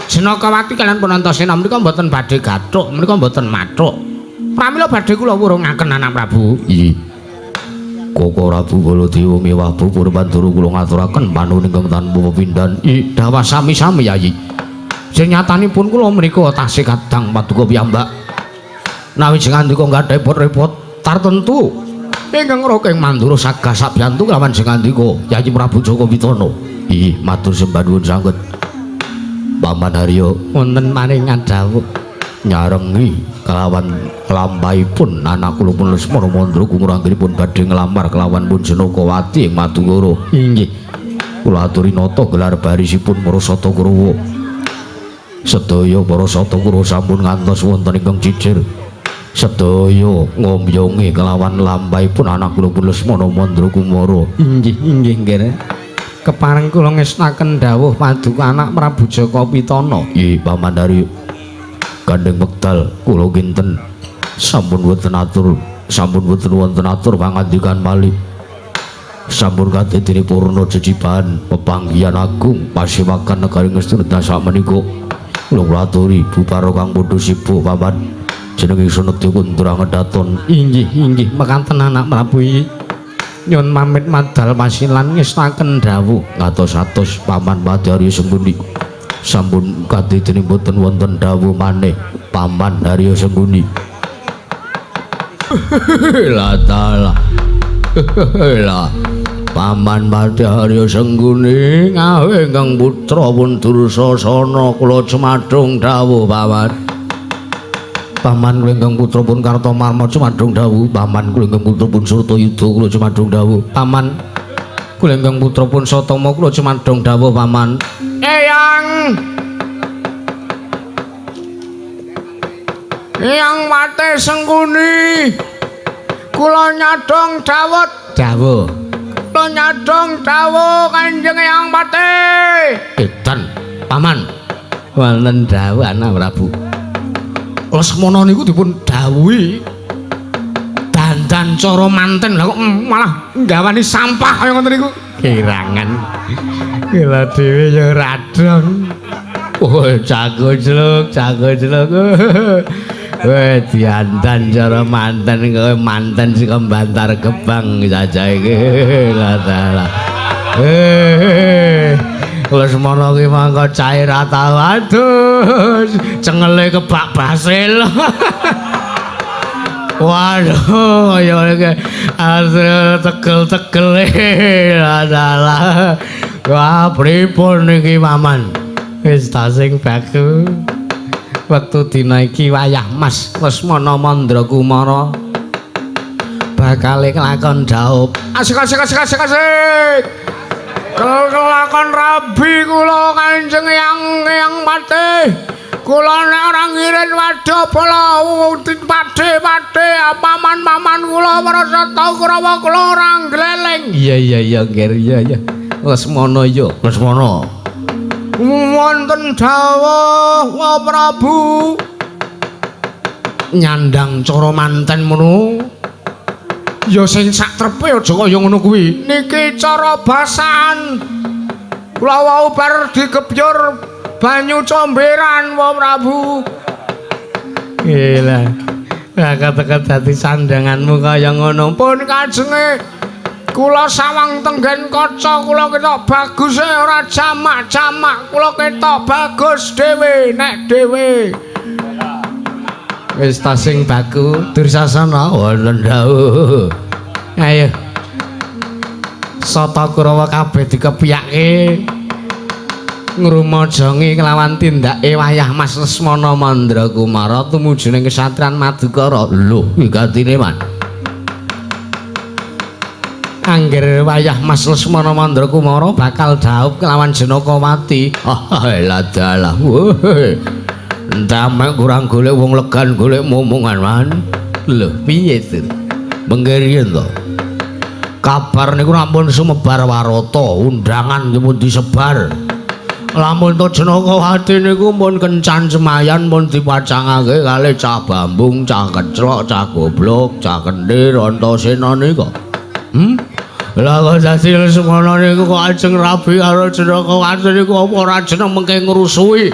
Janakawati kalian pun Antasena menika mboten badhe gathuk, menika mboten mathuk. Pramila badhe kula wurungaken anak Prabu. Nggih. Koko Prabu Baladewa miwah Bapak Pandura kula ngaturaken panuwun ingkang tanpa pepindhan. Dawah sami-sami Yayi. Senyatanipun kula menika tasih kadang paduka piyambak. Nawi jengandika nggadhahi repot-repot tartentu ingkang Raka ing Mandura sagah sabiyantu kelawan jengandika Yayi Prabu Jaka Pitana. Nggih, matur sembah nuwun sanget. Paman Haryo wonten maring adhawuh nyarengi kelawan lampahipun anak kula pun Lesmana Mandra Kumara anggenipun badhe nglamar kelawan pun Janakawati ing Madukara. Inggih. Kula aturi nata gelar barisipun para Sata Kurawa. Sedaya para Sata Kurawa sampun ngantos wonten ingkang cicir. Sedaya ngomyongi kelawan lampahipun anak kula pun Lesmana Mandra Kumara. Inggih, inggih nggih. Kepareng kula ngestaken dawuh paduka anak Prabu Jaka Pitana. Nggih Paman Haryo. Gandeng wekdal kula kinten sampun wonten atur, sampun wonten wonten atur pangandikan malih. Sampun kadidene purna jejibahan pepanggihan agung pasewakan negari Ngastina sakmenika. Kula ngaturi buparo kang padha sibuk Paman. Jeneng ingsun nedya kundra ngedaton. Inggih inggih mekaten anak Prabu iki. Nyun pamit madal pasilan ngestaken dawuh. Ngatos-atos Paman Patih Haryo Sengkuni. Sampun kadidene boten wonten dawuh maneh Paman Haryo Sengkuni. La taala. Lah Paman Patih Haryo Sengkuni ngawe ingkang putra pun Dursasana kula cumadung dawuh Paman. Paman kula ingkang putra pun Kartomarma cumadung dawuh. Paman kula ingkang putra pun Surtayuda kula cumadung dawuh. Paman kula ingkang putra pun Satama kula cumadung dawuh Paman. Eyang Eyang Patih Sengkuni kula nyadong dawuh. Dawuh. Kula nyadong dawuh Kanjeng Eyang Patih. Edan Paman. Wonten dawuh anak Prabu. Lesmana niku dipun dawuhi dandan cara manten lha kok malah nggawani sampah kaya ngoten niku. Kirangan. Kula dhewe ya ora dong. Oh, jago jeluk, jago jeluk. Weh, diandan cara manten kowe manten saka Bantar Gebang saja iki. La dalah. Lesmana ki mangko cair ata waduh, cengele kebak basil. Waduh, kaya iki tegel-tegel. La dalah. Wah, pripun iki Paman? Wis ta sing baku. Wektu dina iki wayah Mas Lesmana Mandra Kumara bakale kelakon dhaup. Asik asik asik asik asik. Kelakon rabi kula Kanjeng Eyang Eyang Patih. Kula nek ora ngirin wadah bala padhe-padhe paman-paman kula para sata Kurawa kula ora ngleleng. Iya iya iya Nger iya iya. Lesmana ya. Lesmana. Wonten dawuh wa Prabu. Nyandang cara manten ngono. Ya sing sak trepe aja kaya ngono kuwi. Niki cara basan. Kula wau bar digebyur banyu comberan wa Prabu. Gila. Lah kate-kate dadi sandanganmu kaya ngono. Pun kajenge kula sawang tenggen kaca kula ketok baguse ora jamak-jamak kula ketok bagus dhewe nek dhewe. Wis ta sing baku Dursasana wonten dawuh. Ayo. Sata Kurawa kabeh dikepiyake ngrumajangi kelawan tindake wayah Mas Lesmana Mandra Kumara tumuju ning kesatrian Madukara. Lho, wigatine Man. Angger wayah Mas Lesmana Mandra Kumara bakal dhaup kelawan Janakawati. Ah, lah dalah. Entah kurang golek wong legan golek momongan Man. Lho, piye to? Mengke riyen to. Kabar niku rampun sumebar warata, undangan nggih pun disebar. Lamun to Janakawati niku pun kencan semayan pun dipacangake kalih cah bambung, cah keclok, cah goblok, cah kendir, Antasena nika. Lah kok dadi Lesmana niku kok ajeng rabi karo Janakawati niku apa ora jeneng mengke ngrusuhi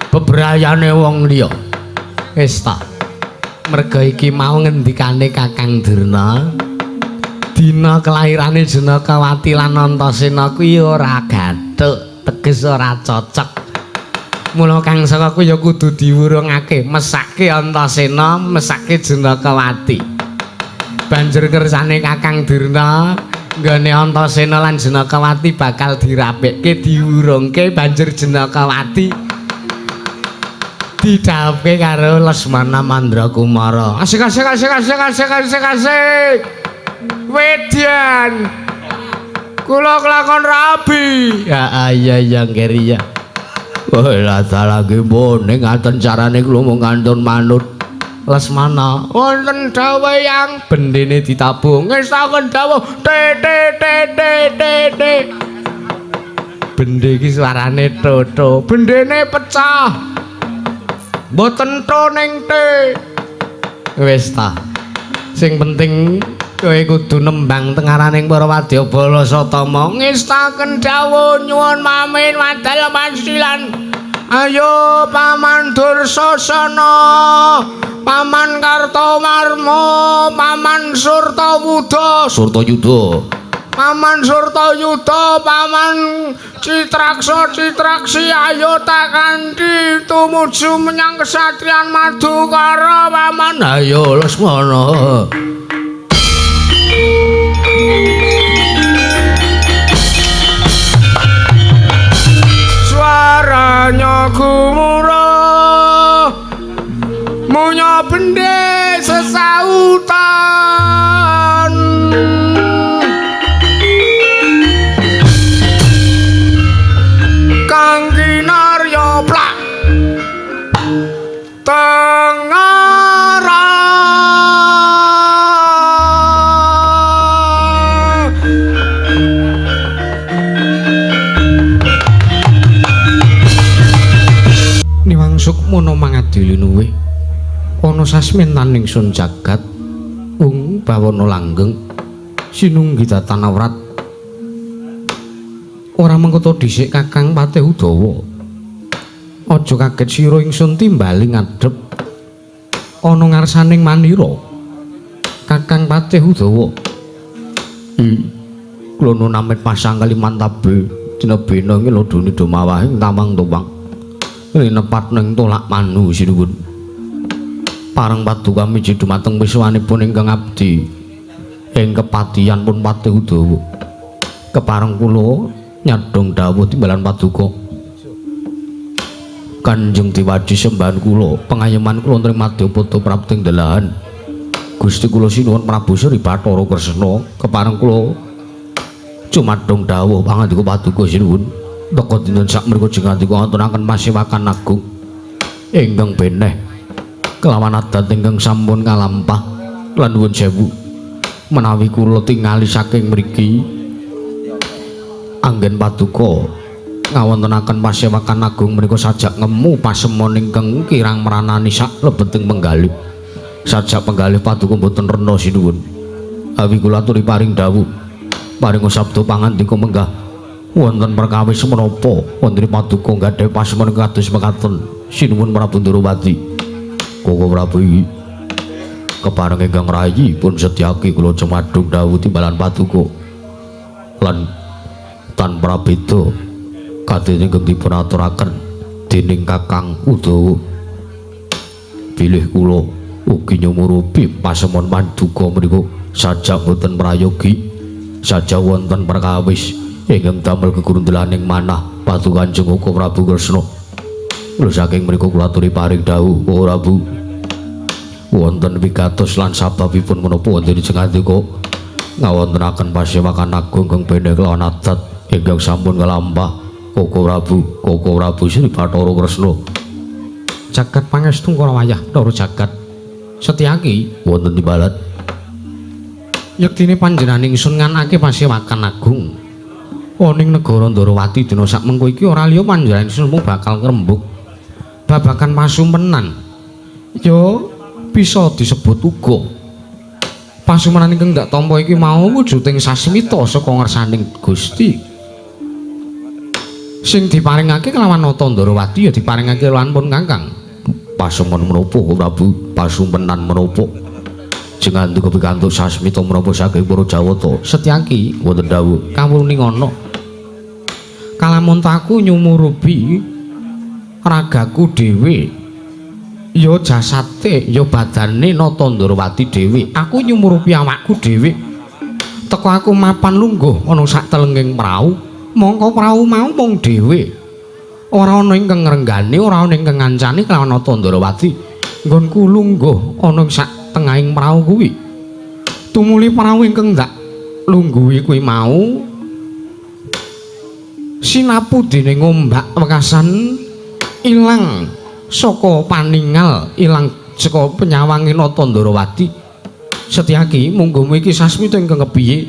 bebrayane wong liya. Wis ta. Merga iki mau ngendikane Kakang Durna. Dina kelairane Janakawati lan Antasena kuwi ora gathuk, teges ora cocok. Mula kang saka kuwi ya kudu diwurungake, mesake Antasena, mesake Janakawati. Banjur kersane Kakang Durna nggone Antasena lan Janakawati bakal dirapekke, diwurungke, banjur Janakawati didhawuhke karo Lesmana Mandra Kumara. Asik asik asik asik asik asik asik. Wedyan. Kula kelakon rabi. Ya iya iya Nger iya. Oh lah dalah nggih pun ning ngaten carane kula mung kantun manut Lesmana. Wonten dawuh yang bendene ditabung. Ngestaken dawuh t t t t t t. Bende iki suarane toto. Bendene pecah. Mboten to ning te. Wis ta. Sing penting kowe kudu nembang tengaraning para wadyabala Satama. Ngestaken dawuh nyuwun mamin wadal pasilan. Ayo Paman Dursasana, Paman Kartomarma, Paman Surtawuda, Surtayuda, Paman Surtayuda, Paman Citraksa Citraksi, ayo tak kanthi tumuju menyang kesatrian Madukara, Paman. Ayo Lesmana. Suaranya gumuruh, munyo bende sesautan. Kang kinarya plak tengara. Niwang sukmana mangadili luwih ana sasmintaning sun jagat ung bawana langgeng sinunggi datan awrat ora mengkoto dhisik Kakang Patih Udawa. Aja kaget sira ingsun timbali ngadhep ana ngarsaning manira Kakang Patih Udawa. Kula nuwun amit pasang kalimantabe tinebena ing lodone domawah ing tamang tuwang linepat ning tolak manu sinuwun. Pareng paduka miji dumateng wiswanipun ingkang abdi ing kepatihan pun Patih Udawa. Kepareng kula nyadhong dawuh timbalan paduka Kanjeng Dewaji sembahan kula pengayoman kula wonten ing Madyapada prapting delahan Gusti kula sinuwun Prabu Sri Bathara Kresna. Kepareng kula cumadhong dawuh pangandika paduka sinuwun. Teka dinten sakmenika jengandika ngaturaken pasewakan agung ingkang beneh kelawan adat ingkang sampun kalampah lan nuwun sewu menawi kula tingali saking mriki anggen paduka ngawontenaken pasewakan agung menika sajak ngemu pasemon ingkang kirang meranani sak lebeting penggalih. Sajak penggalih paduka mboten rena sinuwun. Awi kula aturi paring dawuh paring sabda pangandika menggah wonten perkawis menapa wonten paduka gadhahi pasemon kados mekaten sinuwun Prabu Ndorowati. Koko Prabu iki kepareng ingkang rayi pun setyaki kula cumadung dawuh timbalan paduka lan tanpa beda kadene ingkang dipun aturaken dening Kakang Udawa. Bilih kula ugi nyumurupi pasemon paduka menika sajak boten prayogi sajak wonten perkawis ingkang damel gegundelaning manah paduka Kanjeng Koko Prabu Kresna. Kula saking mriku kula aturi paring dawuh Koko Prabu wonten wigatos lan sababipun menapa wonten jengandika ngawontenaken pasewakan agung ingkang beneh kelawan adat ingkang sampun kalampah Koko Prabu, Koko Prabu Sri Bathara Kresna. Jagat pangestu kala wayah Bathara jagat Setyaki wonten timbalan yektine panjenengan ingsun nganake pasewakan agung ana ing negara Ndorowati dina sakmengko iki ora liya panjenengan ingsun mung bakal ngrembug babagan pasumpenan. Ya bisa disebut uga pasumenan ingkang ndak tampa iki mau wujuding sasmita saka ngersaning Gusti sing diparingake kelawan Nata Ndorowati ya diparingake lawan pun Kakang. Pasemon menapa Prabu? Pasumpenan menapa? Jengandika pikantuk sasmita menapa saking para Jawata? Setyaki wonten dawuh kawruning ana kalamun taku nyumurubi ragaku dhewe ya jasate ya badane Nata Ndorowati dhewe. Aku nyumurupi awakku dhewe teko aku mapan lungguh ana sak telenging prau mongko prau mau mung dhewe ora ana ingkang ngrenggani ora ana ingkang ngancani kelawan Nata Ndorowati. Nggonku lungguh ana ing sak tengahing prau kuwi tumuli prau ingkang ndak lungguhi kuwi mau sinapu dening ombak wekasan ilang saka paningal ilang saka penyawange Nata Ndorowati. Setyaki mungguhmu iki sasmita ingkang kepiye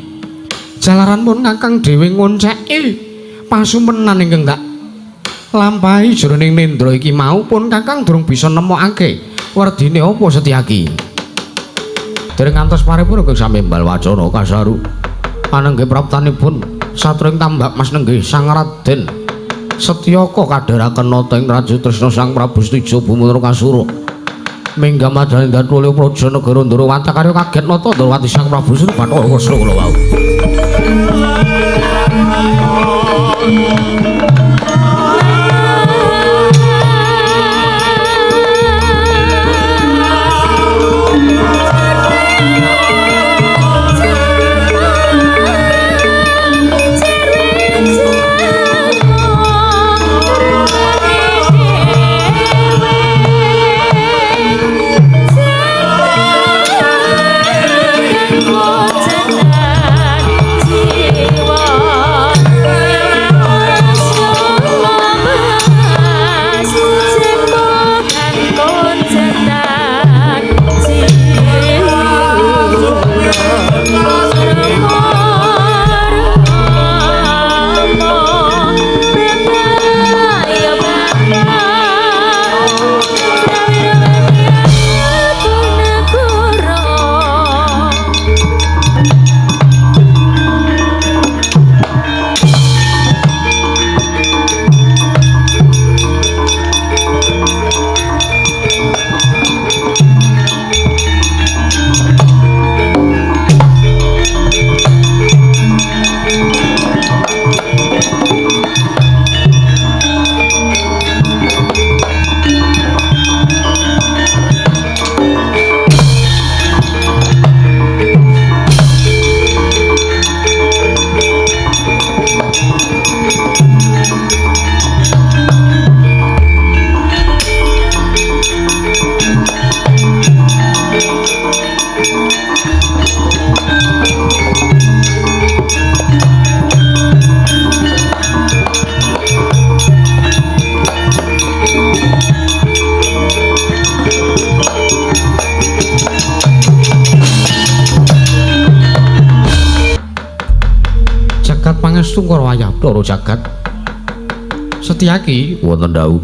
jalaran pun Kakang dhewe ngonceki Pasumenan ingkang tak lampahi jroning nendra iki mau pun Kakang durung bisa nemokake. Werdine apa Setyaki? Dereng ngantos paripurna ingkang sami mbal wacana kasaru. Anenggih praptanipun satring tambak Mas nenggih Sang Raden Setyaka kadharaken nata ing Raja Tresna Sang Prabu Setija Bumitra Kasura. Minggah madhaning datulya praja negara Ndrawata karya kaget nata Ndrawati Sang Prabu Sri Bathara Kresna kula wau. Pangestu karo wayah Bathara jagat. Setyaki wonten dawuh.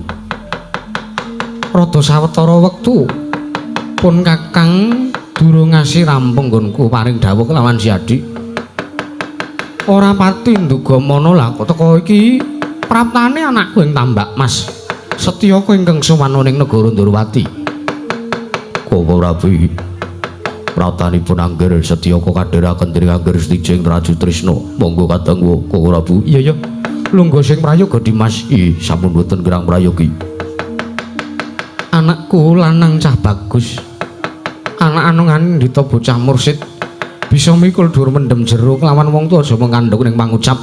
Rada sawetara wektu pun Kakang durung ngasih rampung nggonku paring dawuh kelawan si Adik. Ora pati nduga mana lah kok teka iki praptane anakku ing Tambak Mas Setyaka ingkang sowan ning negara Ndrawati. Koko Prabu, praptanipun Angger Setyaka kadheraken dening Angger Setija ing Raja Trisna. Monggo kadangku Koko Prabu. Iya ya. Lungguh sing prayoga Dimas. Ih, sampun boten gerang prayogi. Anakku lanang cah bagus. Anak anungane ndita bocah mursid. Bisa mikul dhuwur mendem jero kelawan wong tuwa aja mengandhuk ning pangucap.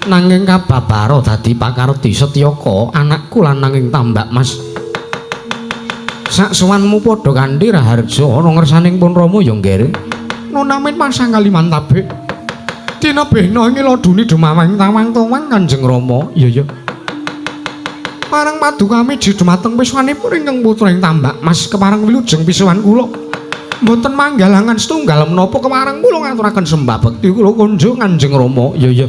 Nanging kababara dadi pakarti Setyaka anakku lanang ing Tambak Mas. Sak sowanmu padha kanthi raharja ana ngersaning pun Rama ya nggere. Nunamin pasang kalimantabe. Tinebihna ing laduni dumawang tawang-tawang Kanjeng Rama. Iya ya. Parang padukami dumateng piswanipun ingkang putra ing Tambak Mas kepareng wilujeng pisuwan kula. Mboten manggalangan setunggal menapa kepareng kula ngaturaken sembah bekti kula kunjung Kanjeng Rama. Iya ya.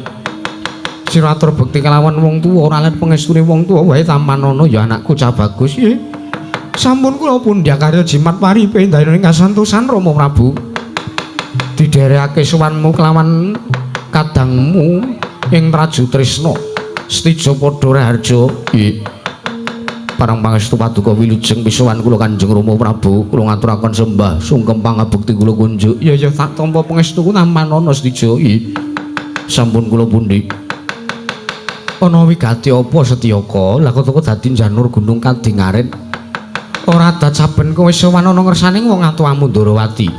Sira atur bekti kelawan wong tuwa ora lan pengestune wong tuwa wae tampanana ya anakku cah bagus. Nggih. Sampun kula pundhak karya jimat paripe ndayoning kasantosan Rama Prabu. Didherekake sowanmu kelawan kadangmu ing Traju Trisna. Setija padha raharja. Nggih. Parang pangestu paduka wilujeng pisuwan kula Kanjeng Rama Prabu, kula ngaturaken sembah sungkem pangabekti kula kunjuk. Ya ya tak tampa pangestuku tampanana Setija. Nggih. Sampun kula pundi. Ana wigati apa Setyaka? Lah kok dadi janur gunung kadingarit. Ora adat saben kowe sowan ana ngersane wong atuamu Ndrawati.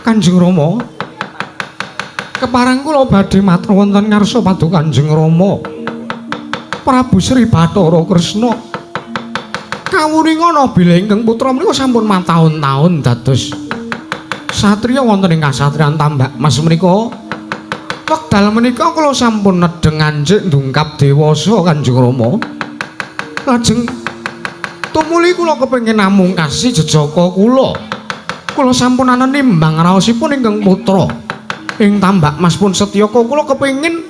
Kanjeng Rama. Kepareng kula badhe matur wonten ngarsa paduka Kanjeng Rama. Prabu Sri Bathara Kresna. Kawuninga bilih ingkang putra menika sampun mataun-taun dados satriya wonten ing kasatriyan Tambak Mas menika. Wekdal menika kula sampun nedheng anjik ndungkap dewasa Kanjeng Rama. Lajeng tumuli kula kepengin namungkasi jejaka kula. Kula sampun anenimbang raosipun ingkang putra ing Tambak Mas pun Setyaka kula kepengin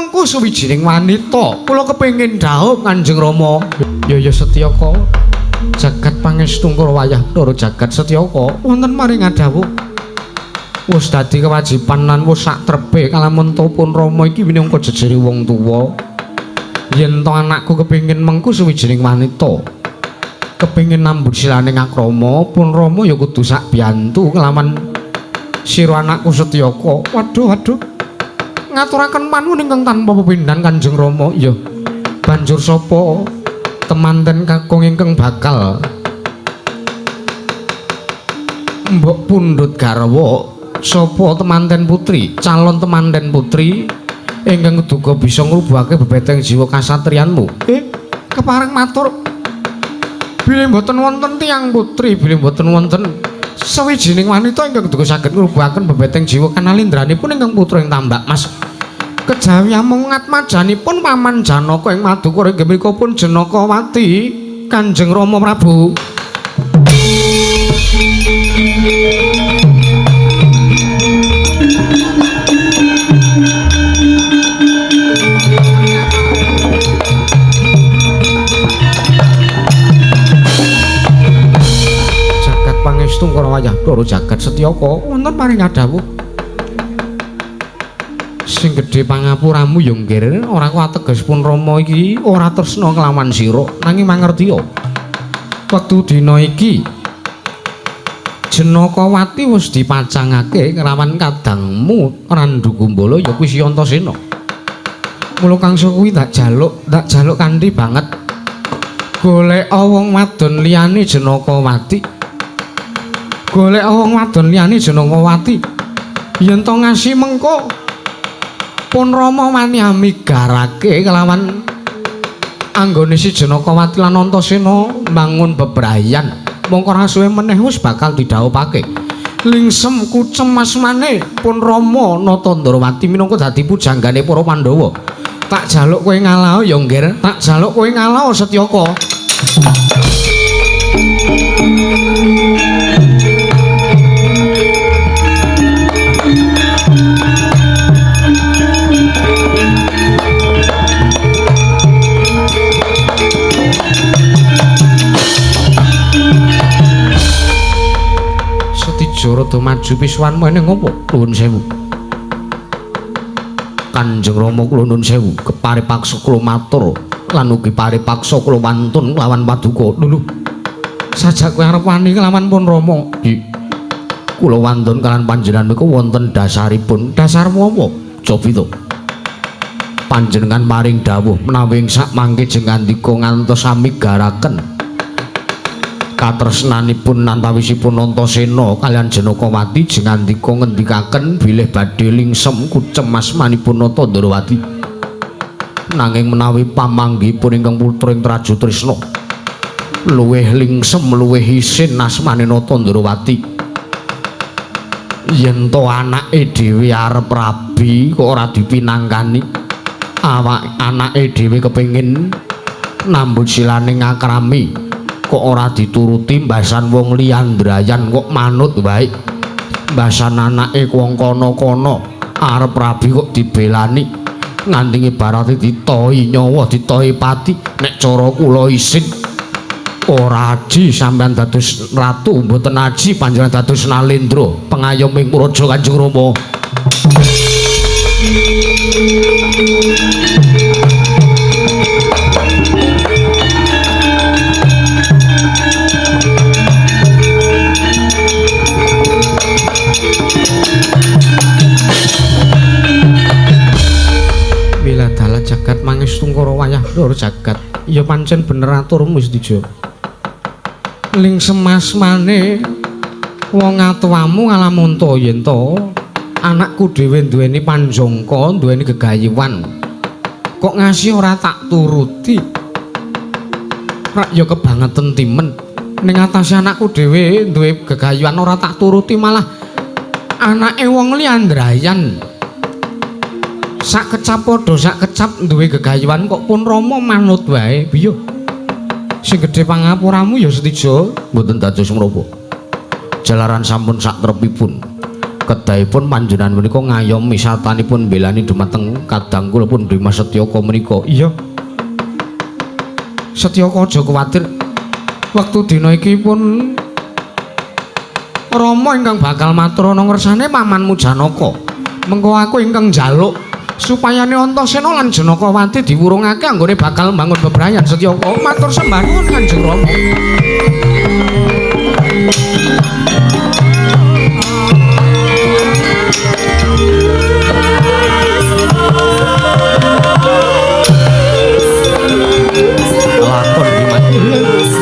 mengku suwijining wanita. Kula kepengin dhaup Kanjeng Rama. Ya ya Setyaka. Jagat pangestungkara wayah Ndara jagat Setyaka wonten maring adhawuh. Wis dadi kewajiban lan wis sak trepe kalamun pun Rama iki minangka jejere wong tuwa. Yen to anakku kepengin mengku suwijining wanita, kepengin nambut silaning akrama, pun Rama ya kudu sak biyantu kelawan sira anakku Setyaka. Waduh waduh. Ngaturaken panuwun ingkang tanpa pepindhan Kanjeng Rama. Ya banjur sapa temanten kakung ingkang bakal mbok pundhut garwa? Sapa temanten putri, calon temanten putri ingkang duga bisa ngrubuhake bebeteng jiwa kasatriyanmu? Kepareng matur bilih mboten wonten tiyang putri, bilih mboten wonten sawijining wanita ingkang duga saged ngrubuhaken bebeteng jiwa kanalindranipun ingkang putra ing Tambak Mas. Kejawi amung ngatmajanipun Paman Janaka ing Madukara inggih mriku pun Janakawati Kanjeng Rama Prabu. Pangestungkara wayah Ndara jagat Setyaka wonten paring adhawuh. Sing gedhe pangapuramu ya nggir, ora kuwateges pun Rama iki ora tresna kelawan sira, nanging mangertiya. Wektu dina iki Janakawati wis dipacangake kelawan kadangmu Randhu Gumbala ya kuwi si Antasena. Mula kangsa kuwi tak jaluk kanthi banget. Golek wong wadon liyane Janakawati. Golek wong wadon liyane Janakawati. Yen to ngasi mengko pun Rama wani amigarake kelawan anggone si Janakawati lan Antasena mbangun bebrayan. Mongko ora suwe meneh wis bakal didhawuhake. Lingsem kucem asmane pun Rama Nata Ndrawati minangka dadi pujanggane para Pandhawa. Tak jaluk kowe ngalah ya nggir, tak jaluk kowe ngalah Setyaka. Rada maju pisuwanmu ene ngopo? Nuwun sewu. Kanjeng Rama kula nuwun sewu, keparipaksa kula matur lan ugi paripaksa kula wantun lawan paduka. Lho lho. Sajak kowe arep wani kelawan pun Rama. Kula wantun kalian panjenengan niku wonten dasaripun. Dasarmu apa? Cobi to. Panjenengan paring dawuh menawi ing sak mangke jeng ngandika ngantos amigaraken katresnanipun antawisipun Antasena kalian Janakawati jeng ngandika ngendikaken bilih badhe lingsem kucem asmanipun Nata Ndrawati. Nanging menawi pamanggihipun ingkang putra ing Trajutrisna luwih lingsem luwih isin asmane Nata Ndrawati. Yen to anake dhewe arep rabi kok ora dipinangkani, awak anake dhewe kepengin nambut silane ngakrami kok ora dituruti, mbasan wong liya ndrayan kok manut wae. Mbasan anake wong kono-kono arep rabi kok dibelani nganti ibarate ditoi nyawa, ditoi pati. Nek cara kula isin ora aji sampean dados ratu, mboten aji panjenengan dados nalendra pengayoming praja Kanjeng Rama. Wiladala jagat mangestungkara wayah ndara jagat. Ya pancen bener aturmu Setija. Ling semasmane wong atuwamu ngalamunta yen to anakku dhewe duweni panjangka, duweni gegayuhan. Kok ngasih ora tak turuti. Rak ya kebangetan timen. Ning atase anakku dhewe duwe gegayuhan ora tak turuti, malah anake wong liya ndrayan. Sak kecap padha sak kecap duwe gegayuhan kok pun Rama manut wae. Piye? Sing gedhe pangapuramu ya Setija. Mboten dados menapa. Jalaran sampun sak trepipun. Kedahipun panjenengan menika ngayomi satanipun mbelani dumateng kadang kula pun Dimas Setyaka menika. Iya. Setyaka aja kuwatir. Wektu dina iki pun Rama ingkang bakal matur ana ngersane pamanmu Janaka. Mengko aku ingkang njaluk supayane Antasena lan Janakawati diwurungake anggone bakal mbangun bebrayan Setyaka. Matur sembah nuwun Kanjeng Rama. Lakon Dimas.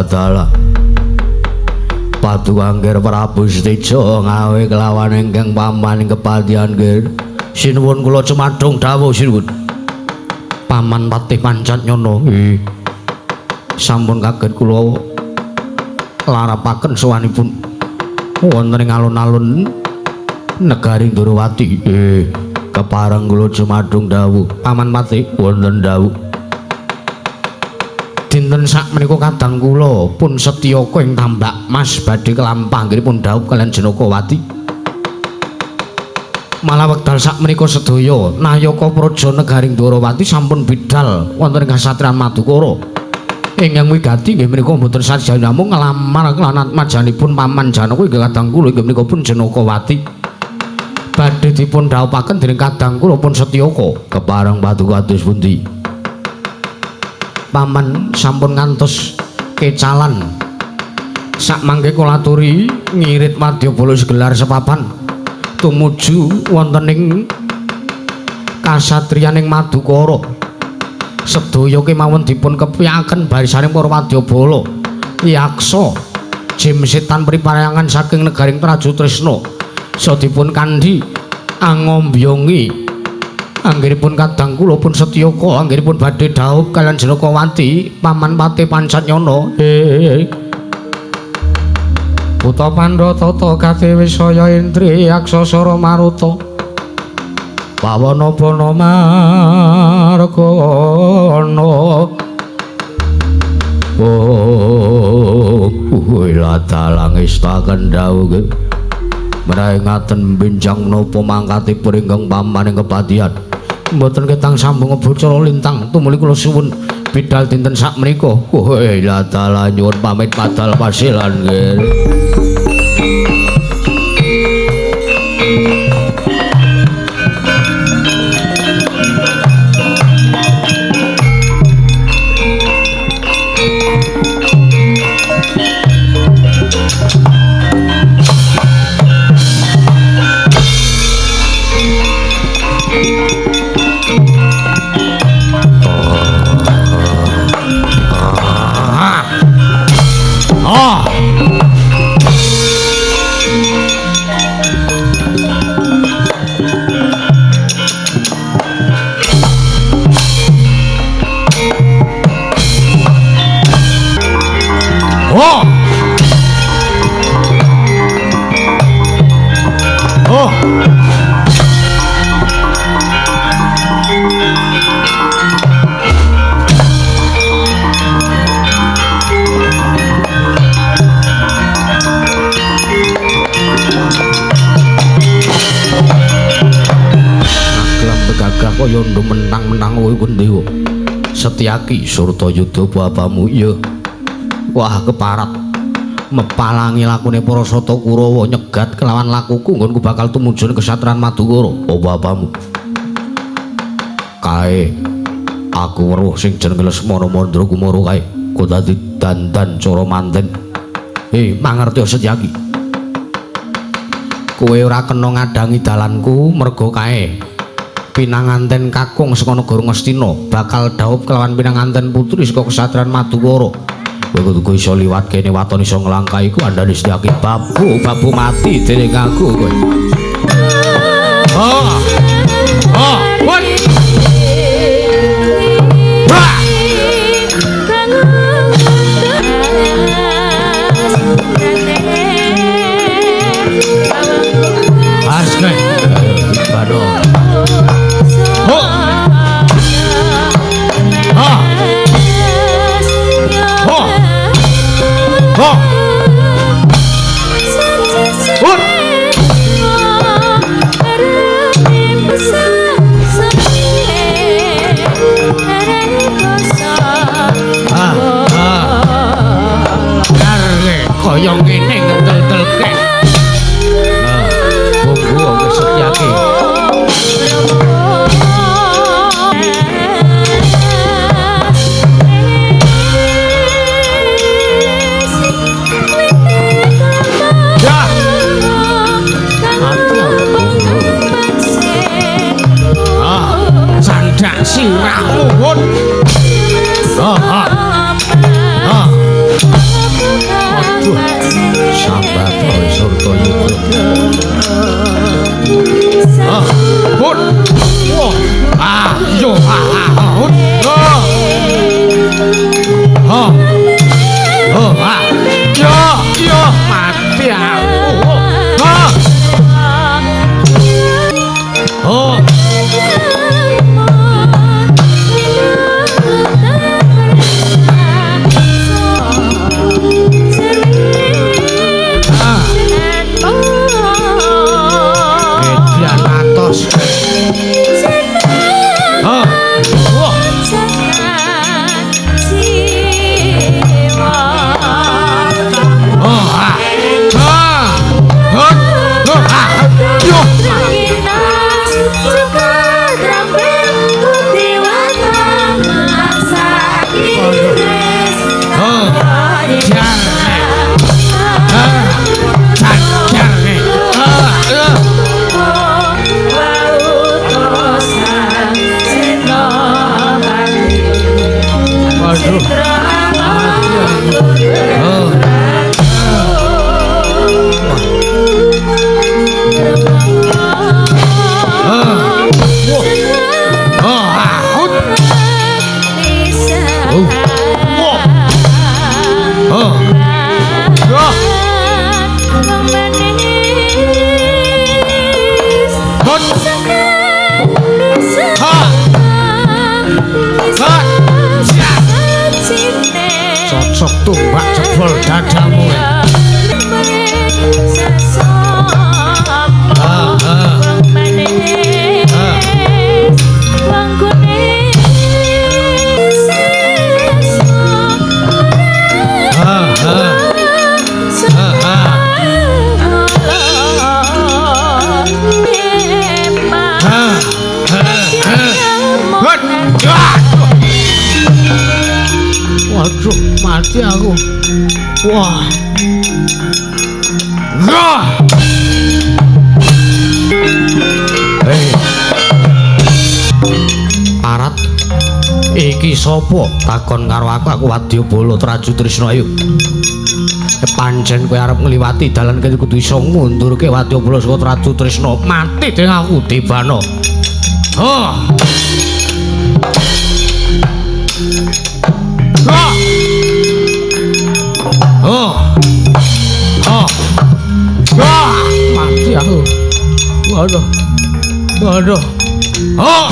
Dalah Padu Angger Prabu Seteja ngawe kelawan ingkang paman kepatihan nggih. Sinuwun kula cumadung dawuh sinuwun. Paman Patih Pancatnyana nggih. Sampun kaget kula larapaken sowanipun wonten ing alun-alun negari Ndorowati. Nggih. Kepareng kula cumadung dawuh. Paman Patih wonten dawuh. Dinten sak menika kadang kula pun Setyaka ing Tambak Mas badhe kelampah nggih dhaup kaliyan Janakawati. Malah wekdal sak menika sedaya nayaka praja negari Ndorowati sampun bidal wonten ing kasatriyan Madukara. Ingkang wigati nggih menika mboten sarjana namung nglamar lan atmajanipun paman Janaka inggih kadang kula inggih menika pun Janakawati. Badhe dipun dhaupaken dening kadang kula pun Setyaka. Kepareng paduka kados pundi? Paman sampun ngantos kecalan sak mangke kula aturi ngirit wadyabala segelar sepapan tumuju wonten ing kasatriyaning Madukara. Sedaya kemawon dipun kepyaken barisaning para wadyabala yaksa jim setan pripayangan saking negaring Trajutrisna sa dipun kandhi angombyongi anggenipun kadang kula pun Setyaka anggenipun badhe dhaup kaliyan Janakawati paman Patih Pancatnyana. Buta Pandha tata kadewi saya indri aksasara maruta pawana bana margana. Oh dalang istaken dawuh nggih. Menawi ngaten benjang menapa mangkatipun ingkang paman ing kepatihan. Mboten ketang sambung bocor lintang tumuli kula suwun bidal dinten sak menika. Wah dalah nyuwun pamit padal pasilan nggih. Oh. Oh. gagah kaya mentang-mentang kowe Kundewa. Setyaki Surtayuda bapamu iya. Wah keparat. Mepalangi lakune para Sata Kurawa nyegat kelawan lakuku nggonku bakal tumuju kesatran Madukara. Oh bapamu. Kae aku weruh sing jenenge Lesmana Mandra Kumara kae. Kok dadi dandan cara manten. Mangerti Setyaki. Kowe ora kena ngadangi dalanku merga kae pinanganten kakung saka negara Ngastina bakal dhaup kelawan pinanganten putri saka kesatran Madukara. Kowe kudu iso liwat kene waton iso nglangkahi ku andane Setyaki. Babu, babu mati dening aku kowe. Oh. Oh, woi. Wah. Asne. Bano. Ho. Ha. Ho. Ho. Hut. Ah, ah. Karle kaya ngene ngetel-telke. Ah, monggo wis Setyaki. Ya. Ah, candak sirahmu, Hun. Ah, ah. Ah. Waduh. Sambat Surtayuda. Ah, Hun. Wah. Ah, yo ah, ah, Hun. Ah. Ah. Oh, ah. Yo, yo mati aku. Ah. Oh. Ah. Edian atos. Ah. Wah. Oh, ah. Ah. Hut. Oh, ah. Yo. Oh. Jar. Ah. Jar. Ah. Ah. Waduh. Oh. Ah. Wah. Oh, ah. Hut. Oh. Wah. Oh. Wah. Hut. Ha. Ha. Ya. Cocok tumbak jebol dadamu. Ah, ah. Ah. Ah, ah. Ah, ah. Ah, ah, ah. Hut. Ah. Waduh, mati aku. Wah. Wah. Hei. Parat. Iki sapa? Takon karo aku, aku Wadyabala Traju Trisna ayo. Pancen kowe arep ngliwati dalan kene kudu iso ngundurke Wadyabala saka Traju Trisna. Mati dening aku Debana. Oh. Oh. Oh. Oh. Wah, mati aku. Waduh. Waduh. Oh.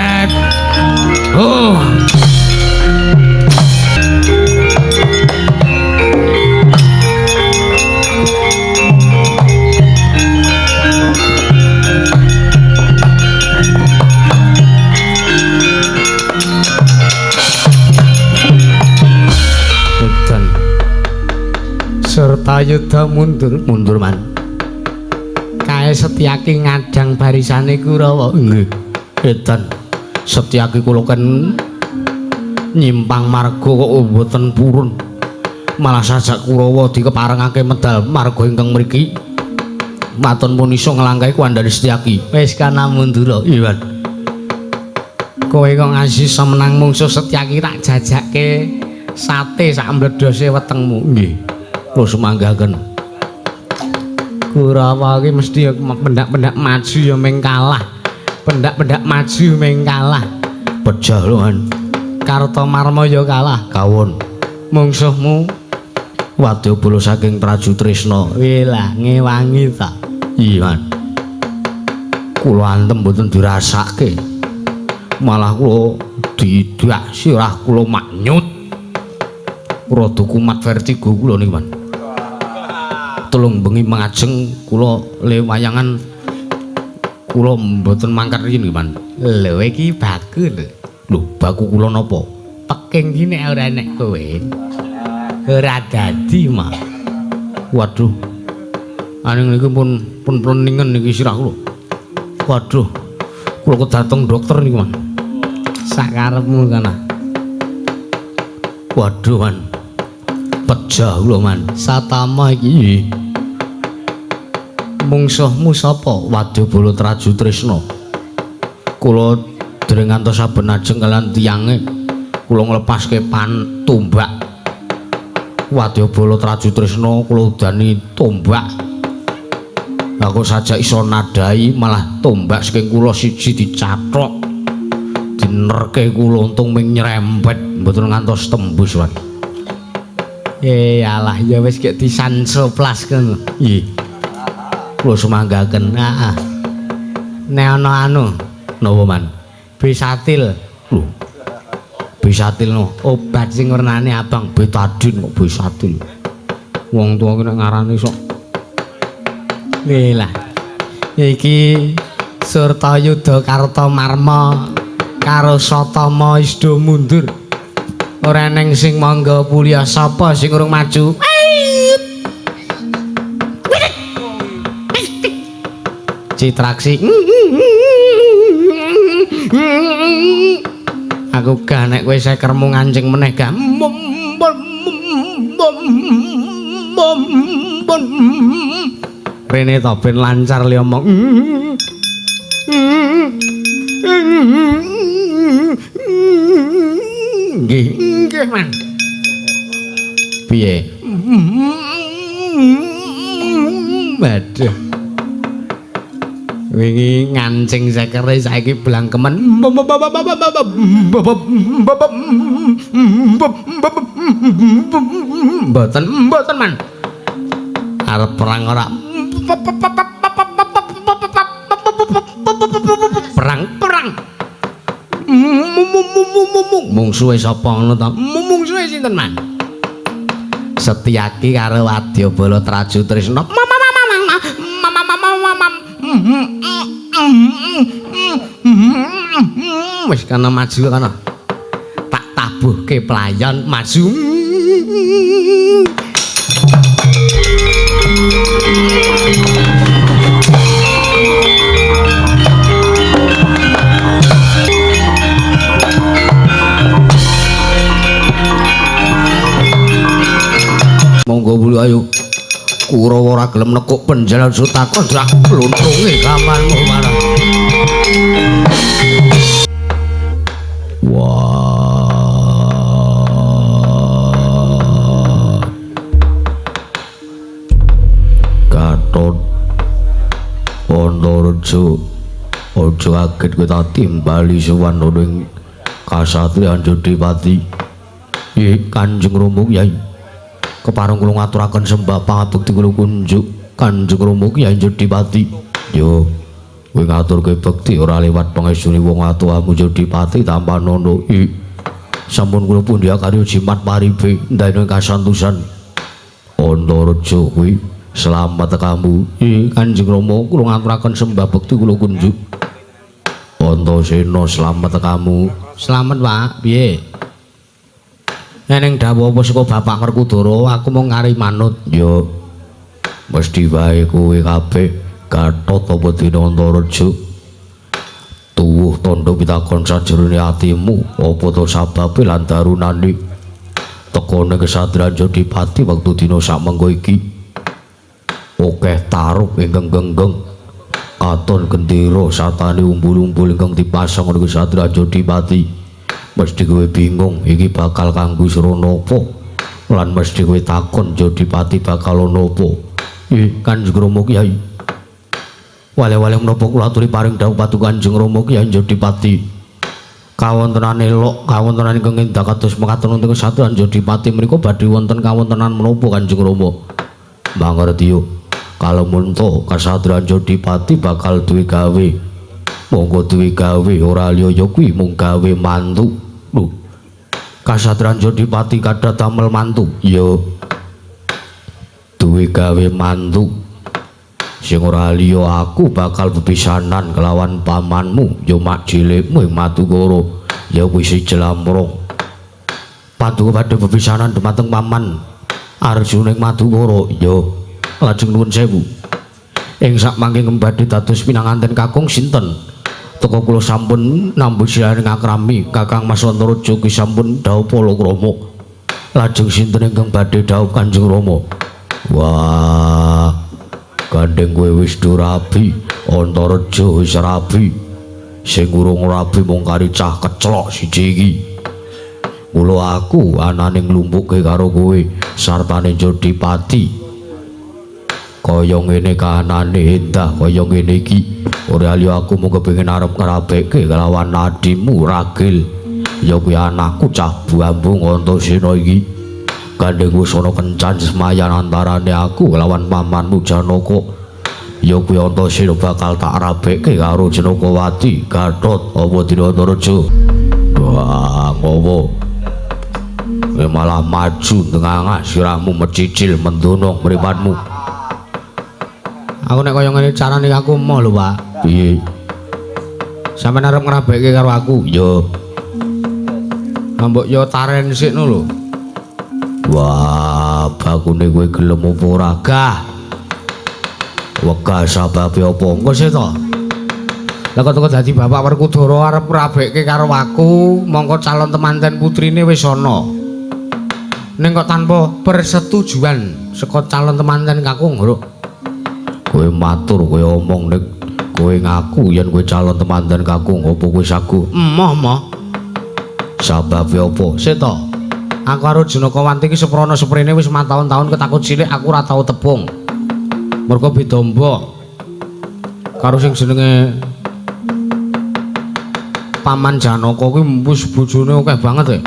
Jret. Oh. Surtayuda mundur, mundur man. Kae Setyaki ngadang barisane Kurawa. Nggih. Edan. Setyaki kula ken nyimpang marga kok mboten purun. Malah sajak Kurawa dikeparengake medal marga ingkang mriki. Maton pun iso nglangkahi kuwandhane Setyaki. Wis kana mundura. Iya. Kowe kok ngasih iso menang mungsuh Setyaki tak jajake sate sak mledhose wetengmu. Nggih. Kula sumanggaken. Kurawa iki mesti ya pendak-pendak maju ya ming kalah. Pendak-pendak maju ming kalah. Pejah lho, Han. Kartomarma ya kalah. Kawon. Mungsuhmu Wadyabala saking Trajutrisna. Wilah ngewangi ta. Iya, Han. Kula antem mboten dirasake. Malah kula diidak sirah kula maknyut. Rada kumat vertigo kula niki, Man. Telung bengi mangajeng kula le wayangan kula mboten mangkat riyin nggih, Man. Lho iki baku lho. Lho, baku kula napa? Peking iki nek ora enek kowe ora dadi, Mas. Waduh. Aning niki pun pleningen niki sirah kula. Waduh. Kula kedateng dokter niku, Man. Sakarepmu kana. Waduh, Man. Pejah kula, Man. Satama iki. Mungsuhmu sapa? Wadyabala Trajutrisna. Kula dereng ngantos saben ajeng kalian tiyange kula nglepaske pan tombak. Wadyabala Trajutrisna kula udani tombak. Aku sajak iso nadai malah tombak saking kula siji dicathok. Dinerke kula untung ming nyerempet mboten ngantos tembus, Wan. Alah ya wis gek disansoplas kono. Nggih. Kula sumanggaken. Heeh. Nek ana anu napa, Man? Besatil. Lho. Besatil no, obat sing wernane abang betadin kok besatil. Wong tuwa ki nek ngarani sok. Lah. Iki Surtayuda Kartomarma karo Satama wis do mundur. Ora eneng sing mangga pulih sapa sing urung maju. Citraksi. Aku gah nek kowe sekermu ngancing meneh gah. Rene to ben lancar li omong. Nggih, nggih, Man. Piye? Waduh. Wingi ngancing sekere saiki blangkemen. Mboten, mboten, Man. Arep perang ora? Perang, perang. Mungsuhe sapa ngono ta? Mungsuhe sinten, Man? Setyaki karo Wadyabala Trajutrisna. Wis kana maju kana. Tak tabuhke playon maju. Monggo bulu ayo. Kurawa ora gelem nekuk penjalan sutakon rak bluntunge kamarmu marang. Wah. Gatot Antareja aja kaget kowe tak timbali sowan ning kasatriyan Jodipati. Nggih, Kanjeng Rama Kyai. Kepareng kula ngaturaken sembah pangabekti kula kunjuk Kanjeng Rama Kyai Jodipati. Yo. Kowe ngaturke bekti ora liwat pangestune wong atuwamu Jodipati tanpa nono. Sampun kula pundhi karya jimat paribe ndene kasantosan. Antareja kuwi slamet kamu. Kanjeng Rama kula ngaturaken sembah bekti kula kunjuk. Antasena slamet kamu. Slamet, Pak. Piye? Eneng dawuh apa saka Bapak Werkudara, aku mung kari manut. Ya. Mesti wae kowe kabeh Gatot apa dene Antareja. Tuwuh tandha pitakon sajrone atimu, apa to sababe lan darunane tekone kesatria Jodipati wektu dina samengko iki. Akeh tarup ingkang genggeng katon gendera satane umbul-umbul ingkang dipasang ana kesatria Jodipati. Mesti kowe bingung iki bakal kanggo srana apa lan mesti kowe takon Jodipati bakal ana apa. Kanjeng Rama Kyai. Wale-wale menapa kula aturi paring dawuh paduka Kanjeng Rama Kyai Jodipati. Kawontenane lok, kawontenan ingkang endah kados mekaten wonten kesatria Jodipati menika badhe wonten kawontenan menapa Kanjeng Rama? Mangerti yo. Kalemunta kesatria Jodipati bakal duwe gawe. Monggo duwe gawe ora liya ya kuwi mung gawe mantu. Lho. Kesatria Jodipati kathah damel mantu. Ya. Duwe gawe mantu. Sing ora liya aku bakal bepisanan kelawan pamanmu ya mak cilikmu ing Madukara ya kuwi si Jlamprong. Paduka badhe bepisanan dumateng paman Arjuna ing Madukara ya. Lajeng nuwun sewu. Ing sakmangke badhe dados pinanganten kakung sinten? Teka kula sampun nambu silaning akrami Kakang Mas Antareja ki sampun dhawuh palakrama. Lajeng sinten ingkang badhe dhawuh Kanjeng Rama? Wah, gandeng kowe wis do rabi, Antareja wis rabi. Sing urung rabi mung kari cah kecelok siji iki. Mula aku anane nglumpukke karo kowe sartane Jodipati. Kaya ngene kahanane endah kaya ngene iki. Ora liya aku mung kepengin arep ngrabekke kelawan adimu ragil. Ya kuwi anakku cah Bambung Antasena iki. Gandeng wis ana kencan semayan antarane aku kelawan pamanmu Janaka. Ya kuwi Antasena bakal tak rabekke karo Janakawati. Gatot apa dene Antareja? Wah, ngowo. Kowe malah maju tengah sirahmu mecicil mendunung mripatmu. Aku nek kaya ngene carane aku emoh lho, Pak. Piye? Sampeyan arep ngrabekke karo aku? Ya. Mbok yo taren sik no lho. Wah, bakune kowe gelem apa ora? Gah. Wegah sababe apa? Engko sik to. Lah kok teko dadi Bapak Werkudara arep ngrabekke karo aku, mongko calon temanten putrine wis ana. Ning kok tanpa persetujuan saka calon temanten kakung, Bro. Kowe matur, kowe omong nek kowe ngaku yen kowe calon temanten kakung, apa kowe sagu? Emoh, emoh. Sababe apa? Sik to. Aku karo Janakawanti iki seprana seprene wis mataun-taun ketakut cilik aku ora tau tepung. Mergo beda mbok. Karo sing jenenge Paman Janaka kuwi wis bojone akeh banget e.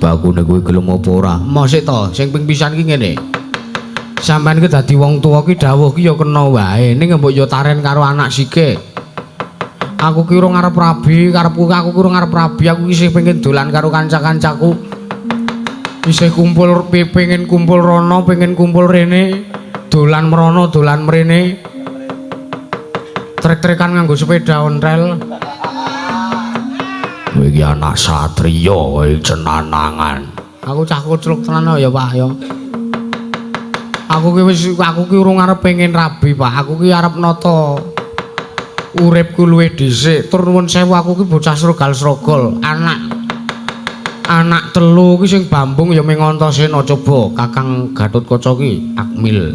Bakune kowe gelem apa ora? Emoh sik to, sing ping pisan iki ngene. Sampeyan iki dadi wong tuwa ki dawuh ki ya kena wae, ning mbok ya taren karo anak sike. Aku ki urung arep rabi, karepku aku ki urung arep rabi, aku isih pengen dolan karo kanca-kancaku. Isih kumpul pengen kumpul rono, pengen kumpul rene, dolan mrono, dolan mrene. Trek-trekan nganggo sepeda ontel. Kowe iki anak satriya, kowe cenanangan. Aku cah kocluk tenan ya, Pak ya. Aku ki wis aku ki urung arep pengen rabi, Pak. Aku ki arep nata uripku luwih dhisik. Tur nuwun sewu aku ki bocah srogal-srogol, anak telu ki sing bambung ya mung Antasena coba Kakang Gatotkaca ki akmil.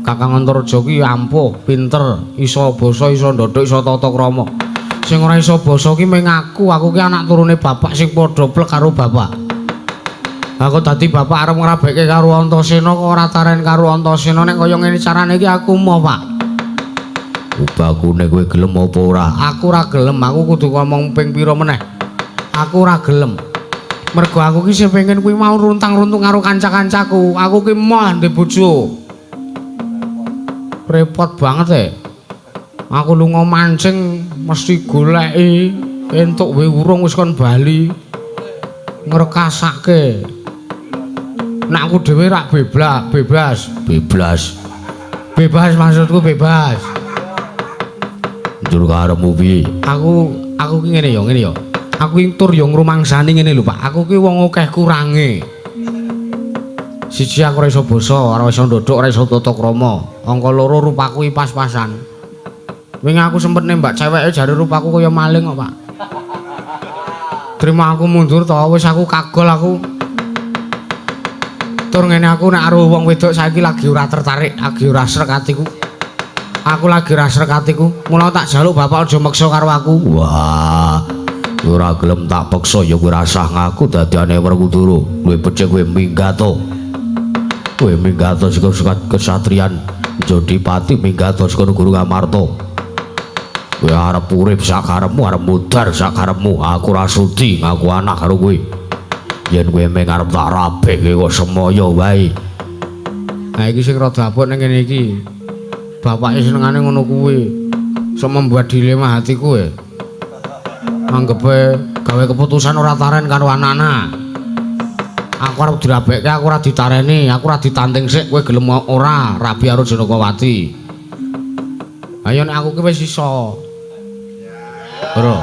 Kakang Antareja ki ampuh, pinter, iso basa, iso ndodhok, iso tata krama. Sing ora iso basa ki mung aku, aku ki anak turune bapak sing padha plek karo bapak. Aku dadi bapak arep ngrabekke karo Antasena kok ora taren karo Antasena nek kaya ngene carane iki aku emoh, Pak. Bakune kowe gelem apa ora? Aku ora gelem, aku kudu ngomong ping pira meneh. Aku ora gelem. Mergo aku ki sing pengen kuwi mau runtang-runtung karo kanca-kancaku. Aku ki emoh ndek bojo. Repot banget e. Aku lunga mancing mesti goleki entuk wae urung wis kon bali. Ngrekasake. Nek aku dhewe rak bebas. Bebas. Bebas maksudku bebas. Njur karepmu piye? Aku ki ngene ya, ngene ya. Aku ki tur yo ngrumangsani ngene lho, Pak. Aku ki wong akeh kurange. Siji aku ora iso basa, ora iso ndodhok, ora iso tata krama. Angka loro rupaku ki pas-pasan. Wingi aku sempet nembak ceweke jare rupaku kaya maling kok, Pak. Terima aku mundur to, wis aku kagol aku. Tur ngene aku nek karo wong wedok saiki lagi ora tertarik, lagi ora srek atiku. Aku lagi ora srek atiku. Mula tak jaluk bapak aja meksa karo aku. Wah, ora gelem tak peksa ya kowe ora sah ngaku dadiane Werkudara. Kowe becik kowe minggat to. Kowe minggat saka kesatriyan Jodipati, minggat saka Guru Ngamarta. Kowe arep urip sakarepmu, arep mudhar sakarepmu. Aku ora sudi ngaku anak karo kowe. Yen kowe meng arep tak rabeke kok semaya wae. Nah iki sing rada abot ning kene iki. Bapake senengane ngono kuwi. Sok membuat dilema hatiku e. Anggepe gawe keputusan ora taren karo anak-anak. Aku arep dirabekke, aku ora ditareni, aku ora ditanting sik, kowe gelem ora rabi karo Janakawati. Ayo nek aku ki wis iso. Bro.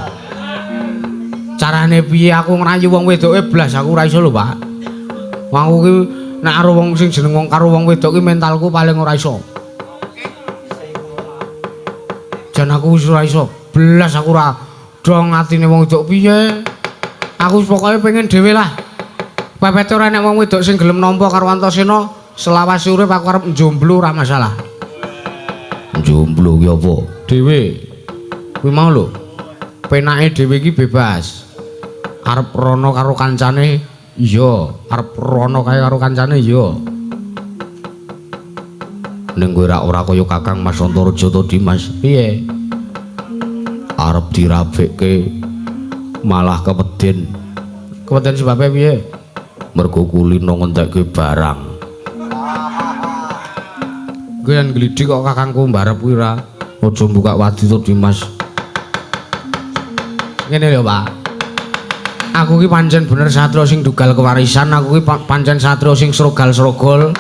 Carane piye aku ngrayu wong wedoke blas aku ora iso lho, Pak. Wong aku ki nek karo wong sing jeneng wong karo wong wedok ki mentalku paling ora iso. Jan aku wis ora iso. Blas aku ora dong atine wong wedok piye. Aku pokoke pengen dhewe lah. Pepete ora nek wong wedok sing gelem nampa karo Antasena, selawase urip aku arep njomblo ora masalah. Njomblo ki apa? Dhewe. Kuwi mau lho. Penake dhewe iki bebas. Arep rono karo kancane iya, arep rono kae karo kancane iya. Ning kowe ora kaya Kakang Mas Antareja to, Dimas. Piye? Arep dirabekke malah keweden. Keweden sebabe piye? Mergo kulino ngentekke barang. Kowe yen glidhik kok kakangku mbarep kuwi ora. Aja buka wadi to, Dimas. Ngene lho, Pak. Aku ki pancen bener satria sing dugal kewarisan, aku ki pancen satria sing srogal-srogol.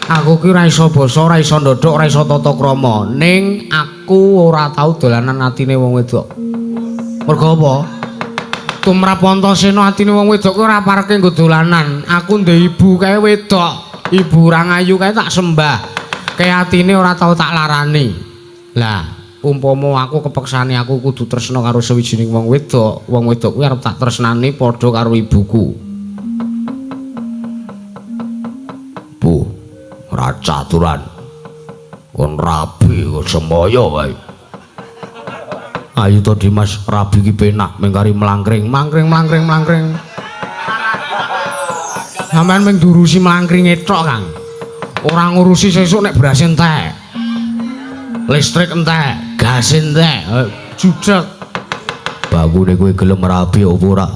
Aku ki ora iso basa, ora iso ndodhok, ora iso tata krama. Ning aku ora tau dolanan atine wong wedok. Mergo apa? Tumrap Antasena atine wong wedok ki ora pareke nggo dolanan. Aku ndek ibu kae wedok, ibu ora ngayu kae tak sembah. Kae atine ora tau tak larani. Lah, umpama aku kepeksane aku kudu tresna karo sawijining wong wedok kuwi arep tak tresnani padha karo ibuku. Bu, ora caturan. Kon rabi kok semaya wae. Ayo to Dimas, rabi ki penak mengkari mlangkring, mangkring mlangkring mlangkring. Sampeyan mung durusi mlangkringe tok, Kang. Ora ngurusi sesuk nek beras entek. Listrik entek, gas entek, judeg. Bakune kowe gelem rabi apa ora?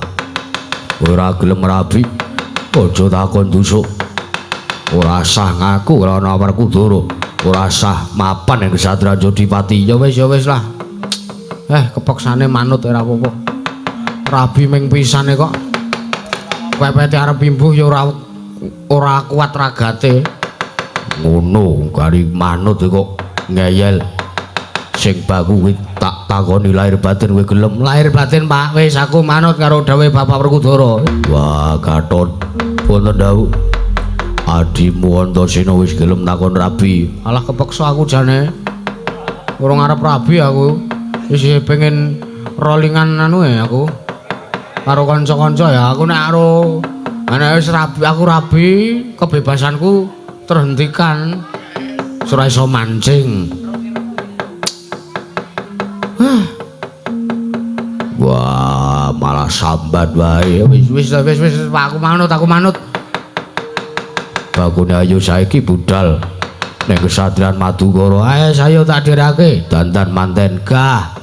Kowe ora gelem rabi, aja takon tusuk. Ora sah ngaku ora ana Werkudara, ora sah mapan ing Kesatria Jodipati. Ya wis lah. Kepeksane manut ora apa-apa. Rabi ming pisane kok. Pepete arep imbuh ya ora kuat ragate. Ngono, kari manut kok ngeyel. Sing baku kuwi tak takoni lahir batin kowe gelem. Lahir batin, Pak. Wis aku manut karo dawuhe Bapak Werkudara. Wah, Gatot. Wonten dawuh. Adimu Antasena wis gelem takon rabi. Alah kepeksa aku jane. Urung arep rabi aku. Wis pengen rollingan anu ya aku. Karo kanca-kanca ya aku nek karo nek wis rabi aku rabi kebebasanku terhentikan. Ora iso mancing. Wah, malah sambat wae. Wis wis Pak, aku manut. Bakune ayo saiki budal ning kesatrian Madukara. Ayo sayo tak dherake. Dandan manten gah.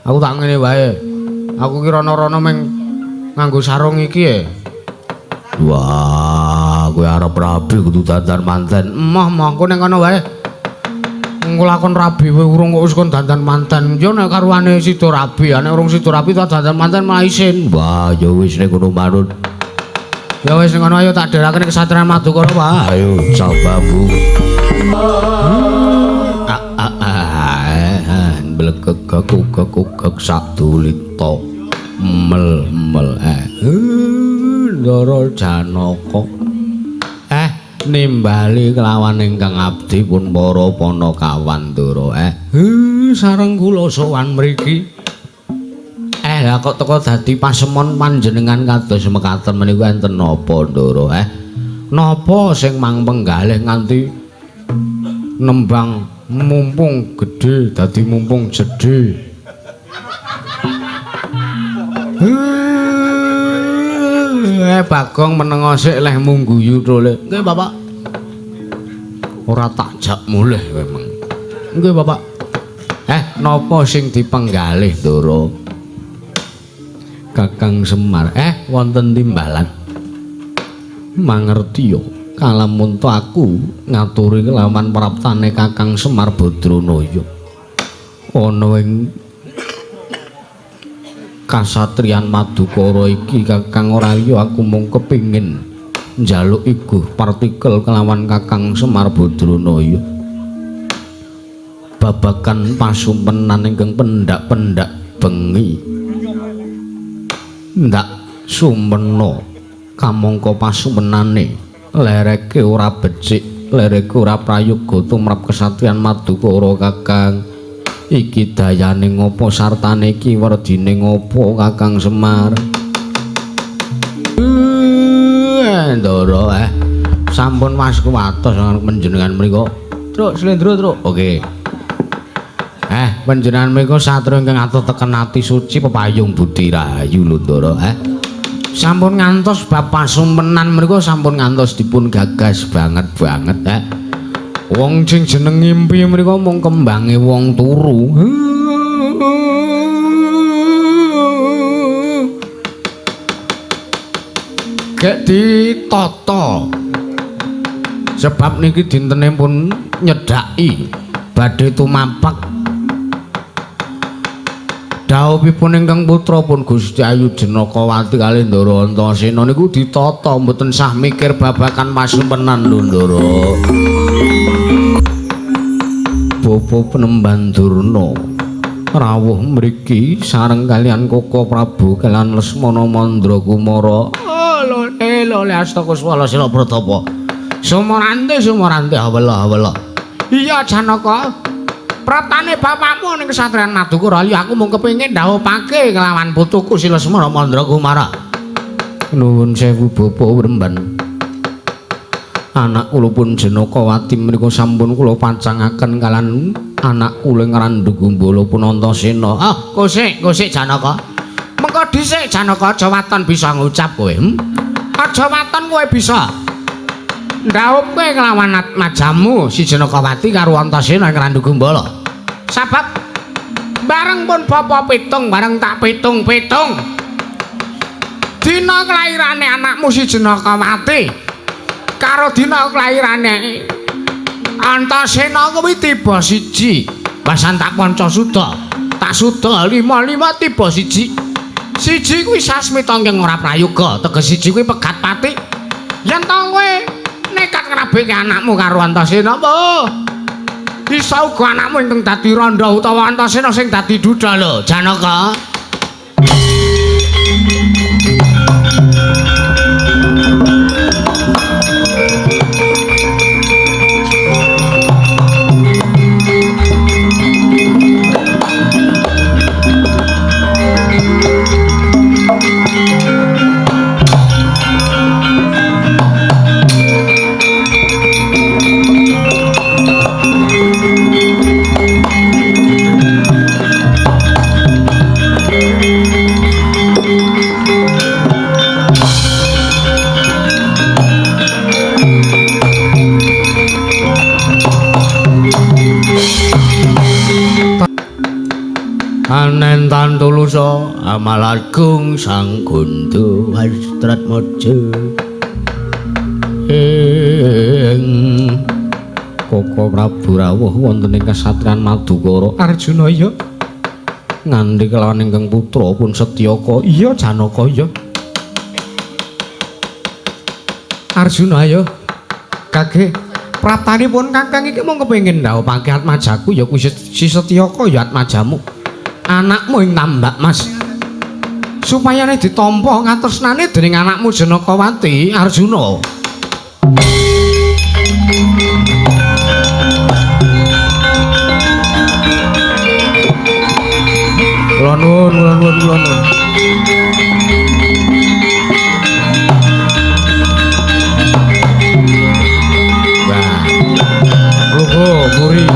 Aku tak ngene wae. Aku ki rono-rono meng nganggo sarung iki e. Wah, kowe arep rabi kudu dandan manten. Emoh, mongko ning kono wae. Kula kon rabi wae urung kok wis kon dandan manten. Yo nek karuane sida rabi, nek urung sida rabi tak dandan manten malah isin. Wah, ya wis nek ngono manut. Ya wis ngono ayo tak dherekaken kesatriyan Madukara, Pak. Ayo cobamu. Blekek kekuk sadulita mel mel Ndara Janaka nimbali kelawan ingkang abdi pun para panakawan Ndara sareng kula sowan mriki. Lah kok teka dadi pasemon panjenengan kados mekaten menika enten napa Ndara? Napa sing mang penggalih nganti nembang mumpung gedhe dadi mumpung jedhe. Bagong menengo sik lehmu guyu tole. Nggih, Bapak. Ora tak jak mulih kowe meng. Nggih, Bapak. Napa sing dipenggalih, Ndara? Kakang Semar, wonten timbalan. Mangerti yo. Kalamun to aku ngaturi kelawan praptane Kakang Semar Badranaya. Ana ing kasatriyan Madukara iki Kakang ora liya aku mung kepingin njaluk iguh partikel kelawan Kakang Semar Badranaya. Babagan pasumpenan ingkang pendak-pendak bengi. Ndak sumena kamangka pasumpenane lereke ora becik, lereke ora prayoga tumrap kesatriyan Madukara Kakang. Iki dayane ngopo sartane iki werdine ngopo Kakang Semar? Ndara sampun mas kuwatos panjenengan mriku. Truk slendro truk. Oke. Panjenengan mriku satria ingkang atuh teken ati suci pepayung budi rahayu lho Ndara. Sampun ngantos bab pasumpenan mriku sampun ngantos dipun gagas banget-banget. Wong sing jeneng ngimpi mriku mung kembange wong turu. Gek ditata. Sebab niki dintene pun nyedhaki badhe tumapak. Dhawuhipun ingkang putra pun Gusti Ayu Janakawati kalih Ndara Antasena niku ditata mboten sah mikir babagan pasumpenan lho Ndara. Bapa Penemban Durna rawuh mriki sareng kalian Koko Prabu kalian Lesmana Mandra Kumara. Lho lho Astakuswala sila pratapa. Sumorante sumorante awela awela. Iya Janaka. Praptane bapakmu ning kesatriyan Madukara ya aku mung kepengin dhawuhake kelawan putuku si Lesmana Mandra Kumara. Nuwun sewu Bapak Wremban. Anak kula pun Janakawati menika sampun kula pacangaken kalan anak kula ing Randu Gumbala pun Antasena. Ah, kosik, kosik Janaka. Mengko dhisik Janaka aja waton bisa ngucap kowe. Aja waton kowe bisa ndhawuhke kelawan majamu si Janakawati karo Antasena ing Randu Gumbala. Sebab bareng pun bapa pitung bareng tak pitung-pitung. Dina kelairane anakmu si Janakawati karo dina kelairane Antasena kuwi tiba siji. Basan tak panca suda. Tak suda 5-5 tiba siji. Siji kuwi sasmita ingkang ora prayoga, teges siji kuwi pegat pati. Yen to kowe nekat ngrabeke anakmu karo Antasena apa? Bisa uga anakmu ingkang dadi randha utawa Antasena sing dadi duda lho, Janaka. Anentan tulusa amalagung sang gundu hastrat mojo ing Koko Prabu rawuh wonten ing kasatriyan Madukara. Arjuna iya. Ngandhi kelawan ingkang putra pun Setyaka. Iya Janaka iya. Arjuna ayo. Kage praptanipun Kakang iki mung kepengin ndhawuhake atmajaku ya kuwi si Setyaka ya atmajamu. Anakmu ing Tambak Mas. Supaya ne ditampa katresnane dening anakmu Janakawati Arjuna. Kula nuwun, kula nuwun, kula nuwun. Wah. Logo muri.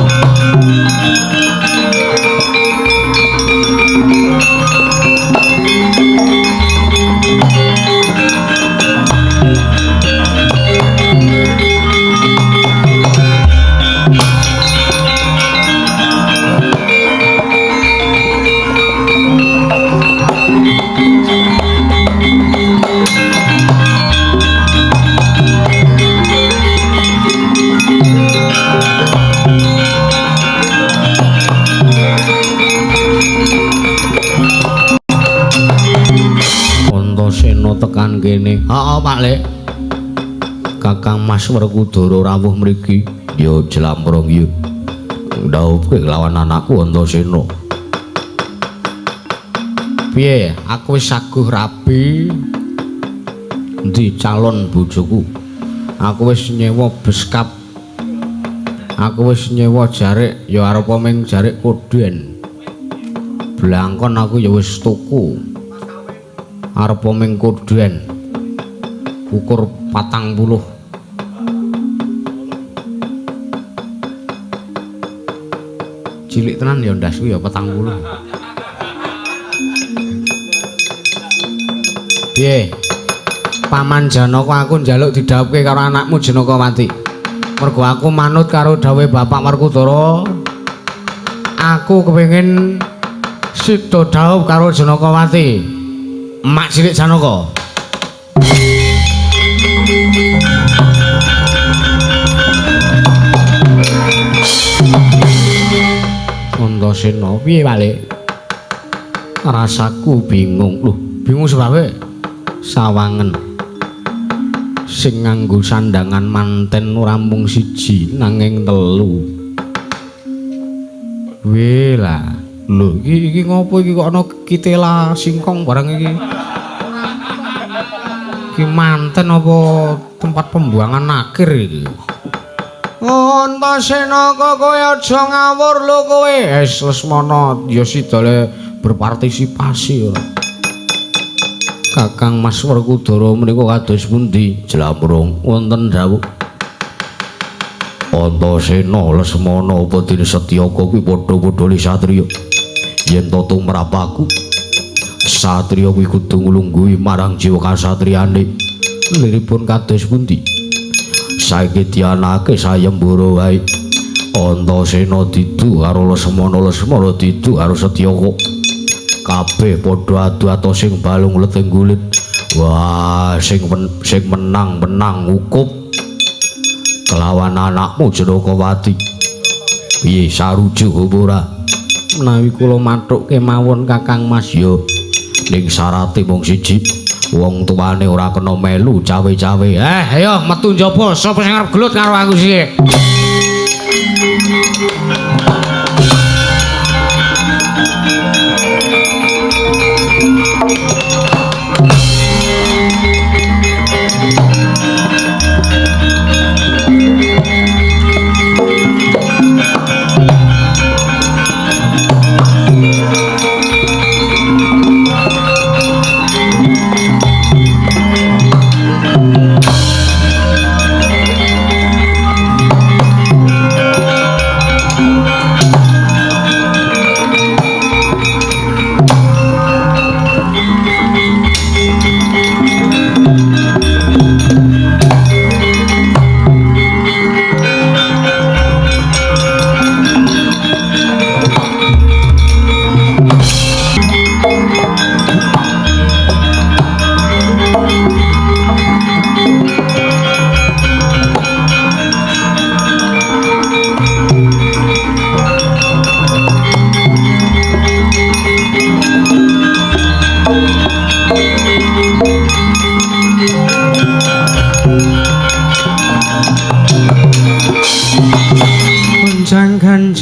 Antasena tekan kene. Heeh, Pak Lek. Kakang Mas Werkudara rawuh mriki. Ya jlamprong ya. Ndhawuhke lawan anakku Antasena. Piye? Aku wis saguh rabi. Endi calon bojoku? Aku wis nyewa beskap. Aku wis nyewa jarik, ya arepa ming jarik koden. Blangkon aku ya wis tuku. Arepa ming koden. Ukur 40. Cilik tenan ya ndasku ya 40. Piye? Paman Janaka aku njaluk didhawuhke karo anakmu Janakawati. Mergo aku manut karo dawuhe Bapak Werkudara. Aku kepengin sida dhawuh karo Janakawati. Mak cilik Janaka. Antasena piye balik? Rasaku bingung. Loh, bingung sebabe? Sawangen. Sing nganggo sandangan manten ora mung siji nanging telu. Weh lah. Lho, iki ngopo iki kok ana kitela singkong barang iki? Iki manten apa tempat pembuangan akhir iki? Antasena kok kowe aja ngawur lho kowe. Es Lesmana ya sidale berpartisipasi ora. Kakang Mas Werkudara menika kados pundi? Jlambrong wonten dawuh. Antasena Lesmana apa dene Setyaka kuwi padha-padha li satriya. Yen to tumrap aku satriya kuwi kudu nglungguhi marang jiwa kasatriyane. Liripun kados pundi? Saiki dianake sayembara wae. Antasena didu karo Lesmana, Lesmana didu karo Setyaka. Kabeh padha adu-adu sing balung leting kulit. Wah, sing menang-menang ukup kelawan anakmu Janakawati. Piye sarujuk apa ora? Menawi kula mathuk kemawon Kakang Mas ya. Ning syarate mung siji, wong tuane ora kena melu cawe-cawe. Ayo metu njaba, sapa sing arep gelut karo aku sih?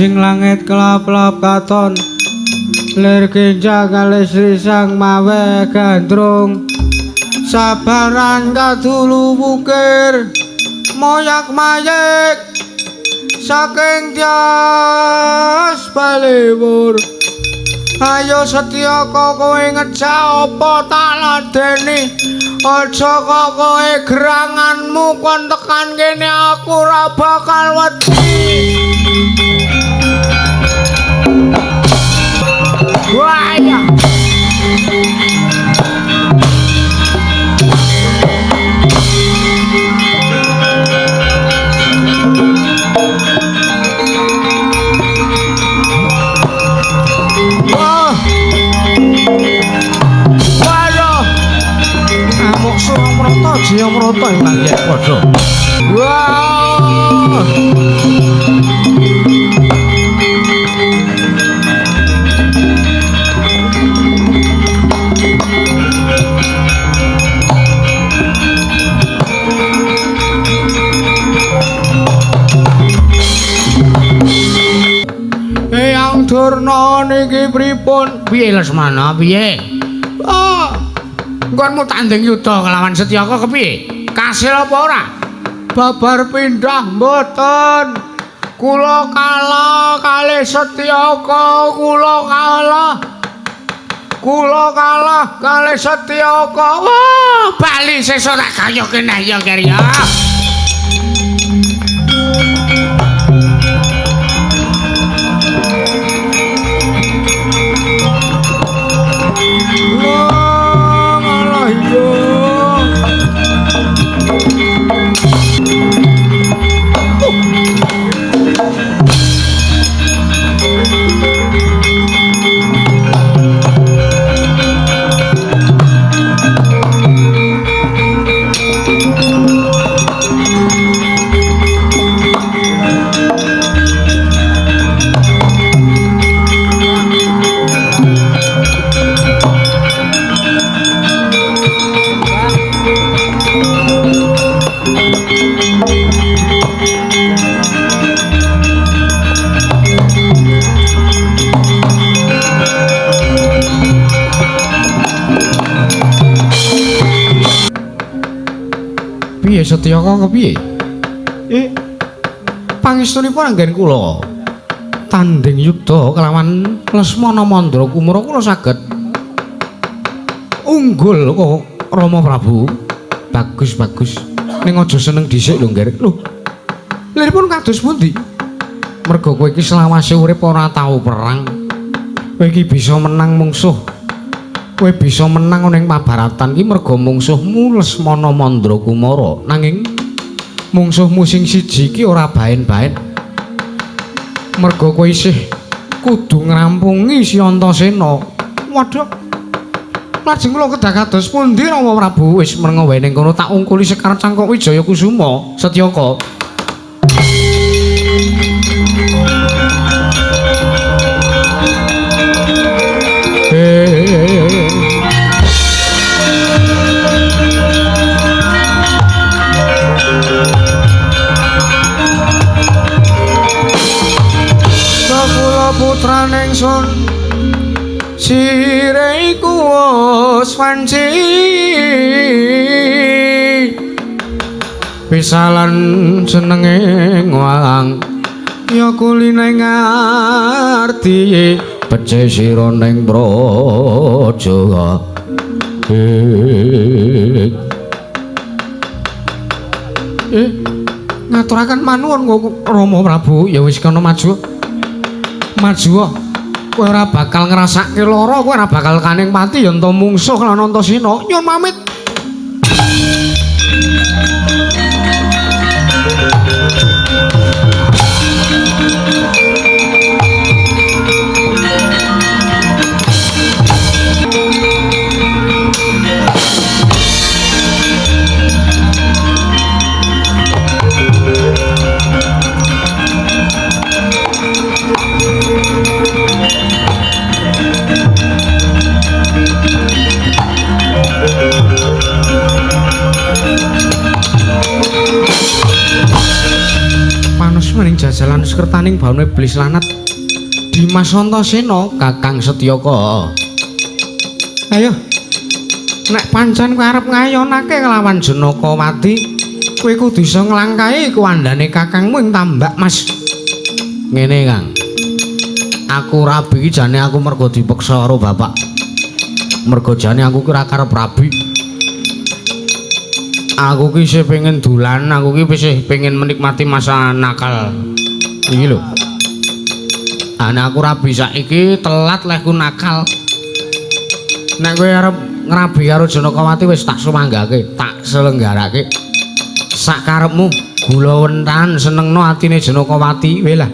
Sawijing langit kelap-kelap katon lir genjang kalih Sri Sang mawe gandrung sabaran kadulu wukir moyak mayik saking tias balewur. Ayo Setyaka kowe ngejak apa tak ladeni, aja kok kowe geranganmu kon tekan kene aku ora bakal wedi. Wah ya. Wah. Waduh. Amuk Suramrata Jayamrata ilang ya padha. Wah. Eyang Durna niki pripun? Piye Lesmana, piye? Oh, nggonmu tanding yuda kelawan Setyaka kepiye? Kasil apa ora? Babar pindah mboten. Kula kalah kalih Setyaka, kula kalah. Kula kalah kalih Setyaka. Wah, bali sesuk tak gayoke neh ya, Ger ya. Piye Setyaka kepiye? Pangestunipun anggen kula tanding yuda kelawan Lesmana Mandra Kumara kula saged unggul kok Rama Prabu. Bagus bagus. Ning aja seneng dhisik lho, Ngger. Lho. Liripun kados pundi? Merga kowe iki selawase urip ora tau perang. Kowe iki bisa menang mungsuh. Kowe bisa menang ning pabaratan iki merga mungsuhmu Lesmana Mandra Kumara. Nanging mungsuhmu sing siji iki ora baen-baen. Merga kowe isih kudu ngrampungi si Antasena. Waduh. Lajeng kula kedah kados pundi Rama Prabu? Wis menengo wae ning kono tak ungkuli Sekar Cangkok Wijaya Kusuma Setyaka. Kula putraning sun sire iku wis wanci pisalan senenge ngwang ya kuline ngarti becik sira ning praja. Ngaturaken manuwun Rama Prabu. Ya wis kono maju. Maju. Kowe ora bakal ngrasake lara, kowe ora bakal kaning pati yen to mungsuh lan Antasena. Nyuwun pamit. Maning jajalan sekertaning baune iblis lanat Dimas Antasena Kakang Setyaka. Ayo. Nek pancen kowe arep ngayonake kelawan Janakawati, kowe kudu iso nglangkahi kuwandane kakangmu ing Tambak Mas. Ngene, Kang. Aku rabi iki jane aku mergo dipeksa karo bapak. Mergo jane aku ki ora karep rabi. Aku ki isih pengen dolan, aku ki isih pengen menikmati masa nakal. Iki lho. Ana aku rabi saiki telat lehku nakal. Nek kowe arep ngrabi karo Janakawati wis tak sumanggake, tak selenggarake. Sak karepmu gula wentan senengno atine Janakawati, weh lah.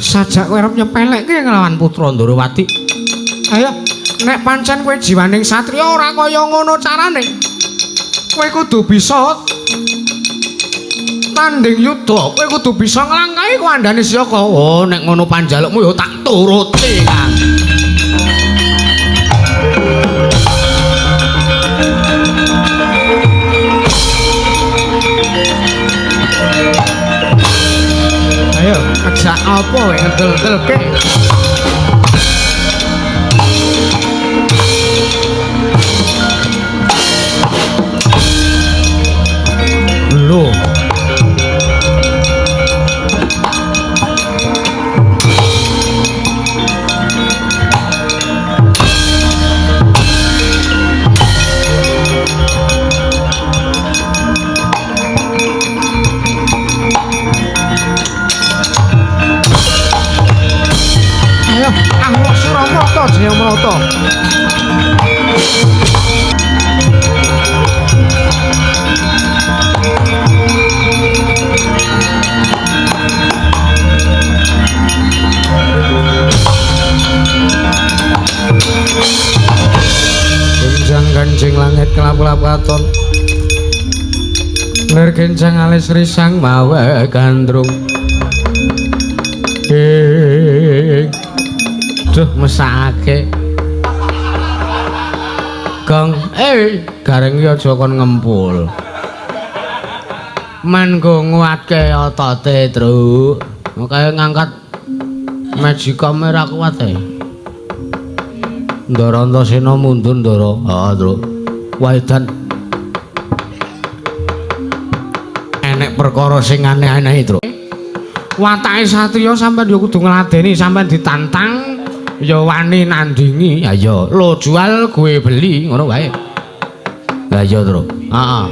Sajak kowe arep nyepelekke nglawan putra Ndorowati. Ayo, nek pancen kowe jiwaning satriya ora kaya ngono carane. Kowe kudu bisa tanding yuda, kowe kudu bisa nglangkahi kuwandane Siyaka. Oh, nek ngono panjalukmu ya tak turuti, Kang. Ayo, ngejak apa kowe ngedel-edelke? Lho. Ayo, Ahwa Suramrata Jayamrata. Genjang ganjing langit kelap-kelap katon. Lir kencang alis risang mawe gandrung. Duh mesake. Gong, gareng iki aja kon ngempul. Men go nguatke otote, Truk. Kaya ngangkat magicom ora kuat e. Ndara Antasena mundur, Ndara. Heeh, Truk. Waidan. Enek perkara sing aneh-aneh, Truk. Watake satriya sampean ya kudu ngladeni, sampean ditantang ya wani nandingi. Ya iya, lo jual gue beli ngono wae. Lah iya, Truk. Heeh.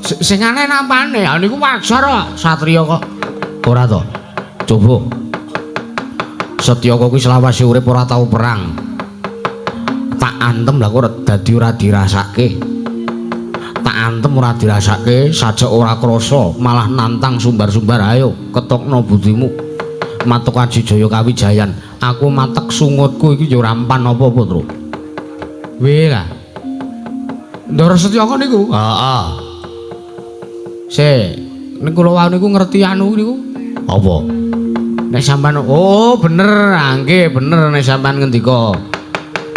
Sing aneh napane? Ya niku wajar kok satriya kok. Ora to. Coba. Setyaka kuwi selawase urip ora tau perang. Tak antem lah kok dadi ora dirasake. Tak antem ora dirasake, sajak ora krasa, malah nantang sumbar-sumbar, ayo ketokno budimu. Matuk Aji Jaya Kawijayan, aku matek sungutku iki ya ora ampan apa-apa, Truk. Weh lah. Ndara Setyaka niku? Heeh. Sik, niku kula wau niku ngerti anu niku. Apa? Nek sampean oh bener, nggih bener nek sampean ngendika.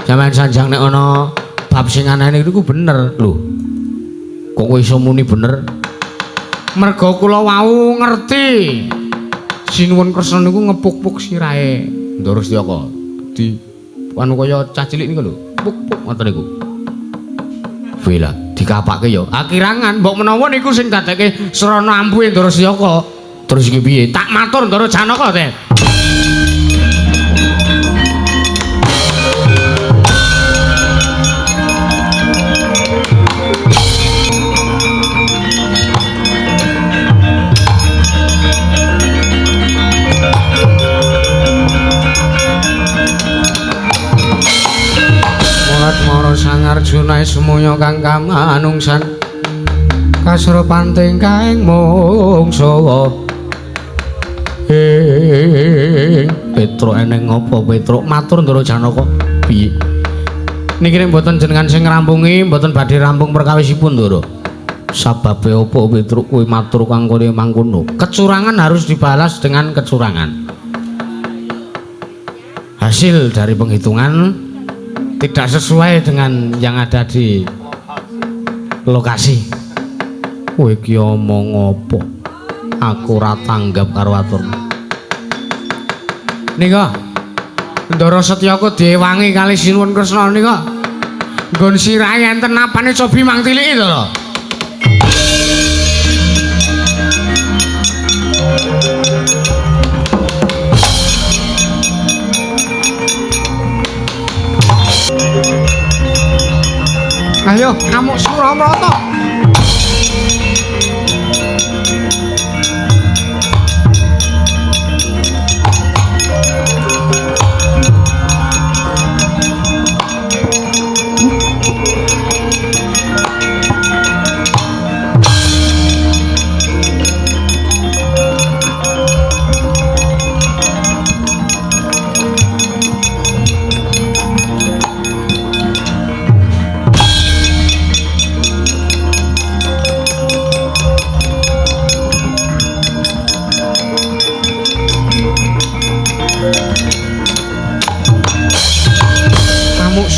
Sampean sanjang nek ana bab sing aneh niku bener. Lho. Kok kowe iso muni bener? Mergo kula wau ngerti. Sinuwun Kresna niku ngepuk-puk sirahe Ndara Setyaka. Di anu kaya cah cilik niku lho. Puk-puk ngoten niku. Wela, dikapake ya. Akirangan mbok menawa niku sing dadekke srana ampuhe Ndara Setyaka. Terus iki piye? Tak matur Ndara Janaka teh. Mulat mara Sang Arjuna semuanya kang kamanungsan kasra panting kaing mungsuwa. Petruk eneng apa Petruk? Matur Ndara Janaka. Piye? Niki nek mboten jenengan sing ngrampungi, mboten badhe rampung perkawisipun, Ndara. Sababe apa Petruk kuwi matur kang kaya mangkono? Kecurangan harus dibalas dengan kecurangan. Hasil dari penghitungan tidak sesuai dengan yang ada di lokasi. Kowe iki omong apa? Aku ora tanggap karo aturmu. Nika. Ndara Setyaka diewangi kali Sinuwun Kresna nika. Nggon sirahe enten napane cobi mang tiliki to lho. Ayo, amuk Suramrata.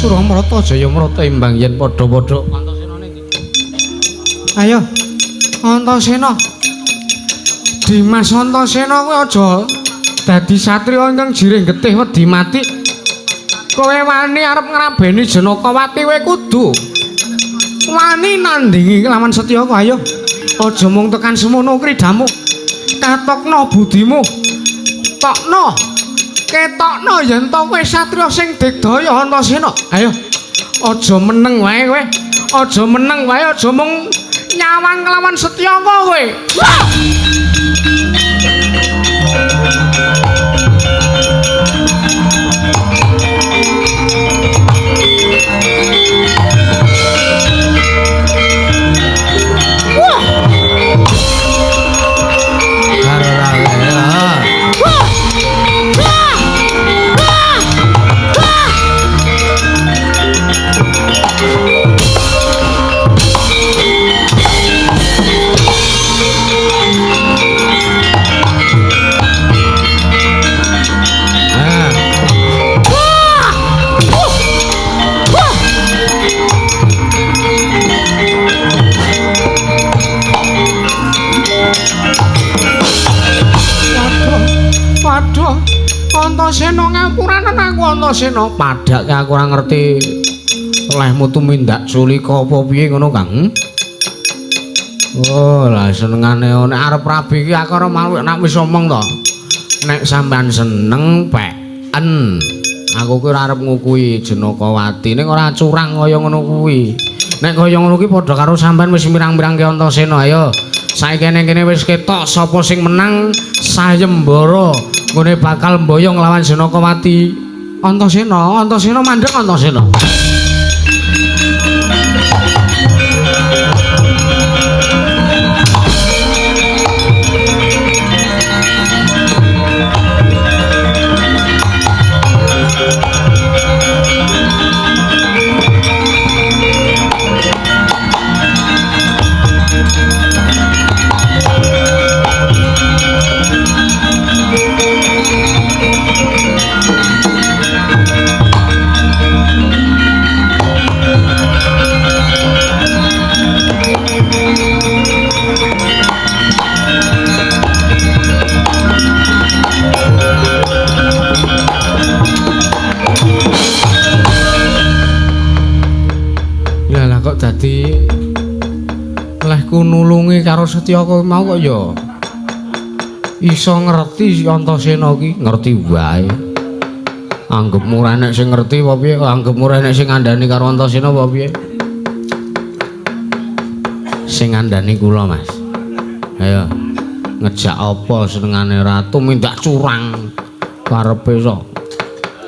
Suramrata Jayamrata imbang yen padha-padha Antasena ning ndi? Ayo Antasena. Dimas Antasena kowe aja dadi satriya ingkang jirih getih wedi mati. Kowe wani arep ngrabeni Janakawati kowe kudu wani nandingi lawan Setyaka. Ayo aja mung tekan semono kridamu. Katokno budimu. Tokno ketokno yen to kowe satriya sing digdaya Antasena. Ayo aja meneng wae kowe. Aja meneng wae, aja mung nyawang kelawan Setyaka kowe. Wah! Waduh, Antasena ngapuranen aku Antasena. Padake aku ora ngerti lehmu tumindak culika apa piye ngono, Kang. Oh, lah senengane nek arep rabi iki aku ora malu nek wis omong to. Nek sampean seneng peken. Aku ki ora arep ngukui Janakawati ning ora curang kaya ngono kuwi. Nek kaya ngono kuwi padha karo sampean wis mirang-mirangke Antasena. Ayo, saiki ning kene wis ketok sapa sing menang sayembara nggone bakal mboyong lawan Janakawati. Antasena, Antasena mandhek Antasena. Lah kok dadi lehku nulungi karo Setyaka mau kok ya iso ngerti Antasena ki, ngerti wae. Anggepmu ora enek sing ngerti apa piye? Anggepmu ora enek sing ngandani karo Antasena apa piye? Sing ngandani kula, Mas. Ayo ngejak apa senengane ratu mindak curang karepe sok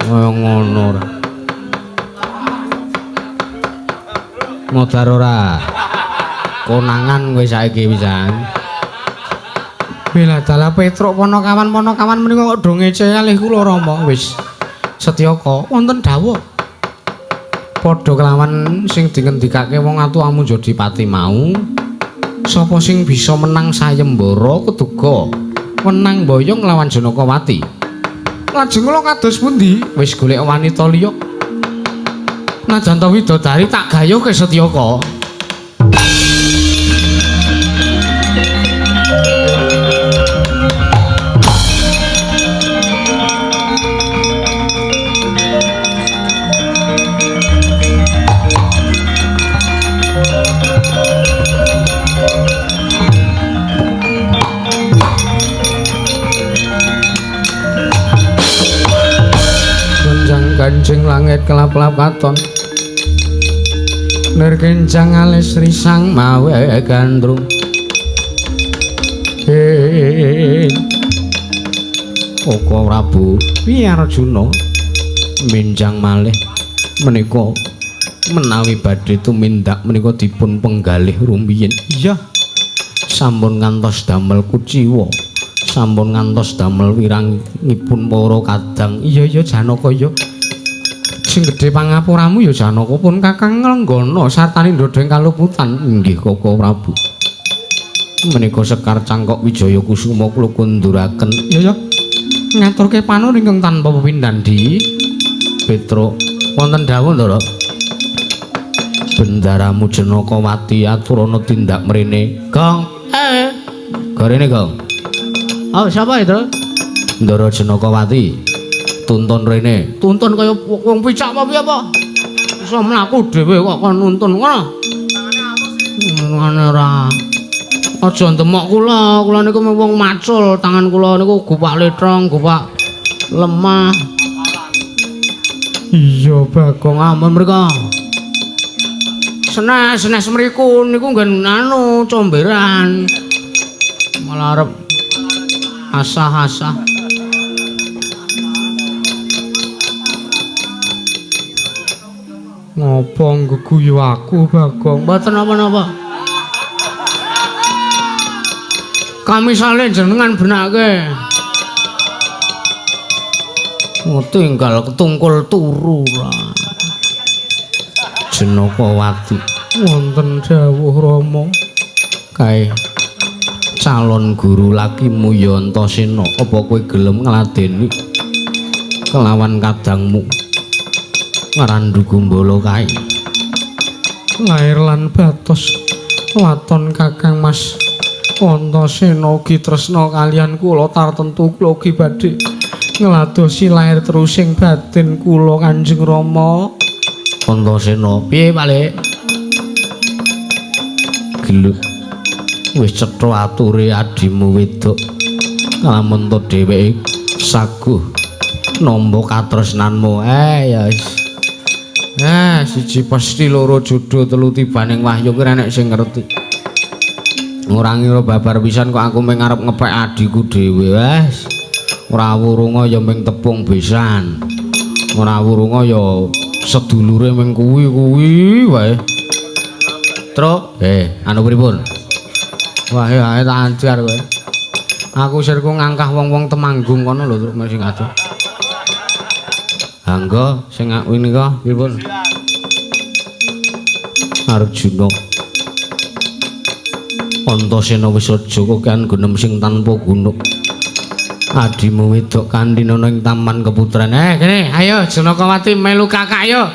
kaya ngono ora. Modar ora? Konangan kowe saiki pisan. Bela dalah Petruk ponokawan-ponokawan menika kok do ngece kalih kula Rama. Wis Setyaka wonten dawuh. Padha kelawan sing dingendikake wong atu Amunjadipati mau. Sapa sing bisa menang sayembara keduga menang boyong lawan Janakawati. Lajeng kula kados pundi? Wis golek wanita liya. Najan ta widodari tak gayuhke Setyaka. Enjing langit kelap-kelap katon. Nir kenjang alis risang mawe gandrung. Koko Prabu piye Arjuna minjang malih menika menawi badhe tumindak menika dipun penggalih rumiyin. Iya. Sampun ngantos damel kuciwa, sampun ngantos damel wirangipun para kadang. Iya iya Janaka ya. Sing gedhe pangapuramu ya Janaka pun Kakang Lenggana sartane ndhodheng kaluputan. Inggih Koko Prabu. Menika Sekar Cangkok Wijaya Kusuma kula kunduraken. Iya ya. Ngaturke panuwun ingkang tanpa pepindhan di Petruk. Wonten dawuh Ndara. Bendaramu Janakawati aturana tindak mrene. Gong. Gorene Gong. Oh, siapa itu? Ndara Janakawati. Tuntun rene. Tuntun kaya wong picak apa piye apa? Iso mlaku dhewe kok kon nuntun ngono. Ngene ora. Aja ndemok kula, kula niku wong macul, tangan kula niku gupak letrong, gupak lemah. Iya, Bagong ampun mriko. Senes-senes mriku niku nggen anu comberan. Malah arep asah-asah. Ngopo ngguyu aku, Bagong? Mboten napa-napa. Kamisale jenengan benake. Oh, tinggal ketungkul turu lah. Janakawati wonten dawuh Rama. Kae calon guru lakimu ya Antasena, apa kowe gelem ngladeni kelawan kadangmu Ngrandu Gumbala kae? Lair lan batos waton Kakang Mas Antasena ugi tresna kaliyan kula, tartentu kula ugi badhe ngladosi lair terusing batin kula Kanjeng Rama. Antasena piye Pak Lek? Geluk wis cetha ature adimu wedok, lamun to dheweke saguh nampa katresnanmu. Ya wis. Siji pasti loro jodoh telu tibaning wahyu ki ora nek sing ngerti. Ora ngira babar pisan kok aku mung arep ngepek adhiku dhewe wis. Ora wurunga ya mung tepung besan. Ora wurunga ya sedulure mung kuwi-kuwi wae. Truk, anu pripun? Wah, ya tak ajar kowe. Aku sirku ngangkah wong-wong Temanggung kono lho, Truk, sing adoh. Angga sing nika pripun? Arjuna. Antasena wis aja kokean gunem sing tanpa gunuk. Adimu wedok kanthi ana ing taman keputren. Kene, ayo Janakawati melu kakak ayo.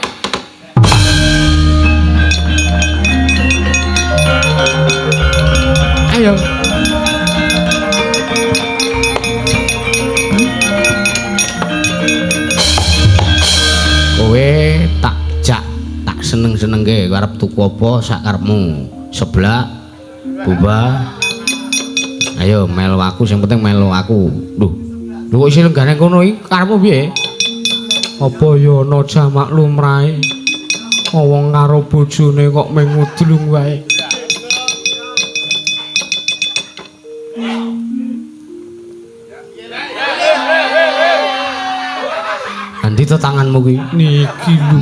Ayo. Kowe tak jak, tak seneng-senengke arep tuku apa sak karepmu. Seblak, boba. Ayo melu aku, sing penting melu aku. Lho, lho kok isih lenggane kono iki karepmu piye? Apa ya ana jamak lumrahe? Wong karo bojone kok mung ngudlung wae. Andi to tanganmu kuwi? Niki lho.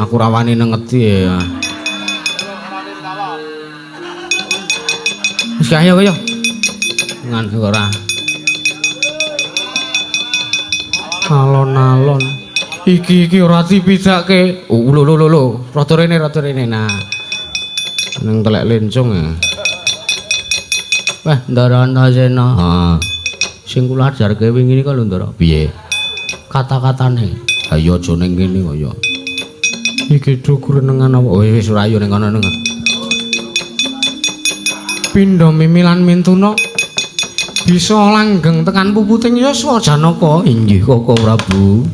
Aku ora wani nengeti ya. Wis ayo ayo. Ngan kok ora. Alon-alon. Iki-iki ora dipidake. Oh lho lho lho. Rada rene rada rene nah. Nang telek lencung ya. Wah, Ndara Antasena. Heeh. Sing kula ajarke wingi nika lho Ndara. Piye? Kata-katane. Ha iya aja ning kene kaya. Iki do grenengan apa? Oh wis ora ayo ning kono ning. Pindha mimi lan mintuna bisa langgeng tekan puputing yuswa Janaka. Inggih Koko Prabu.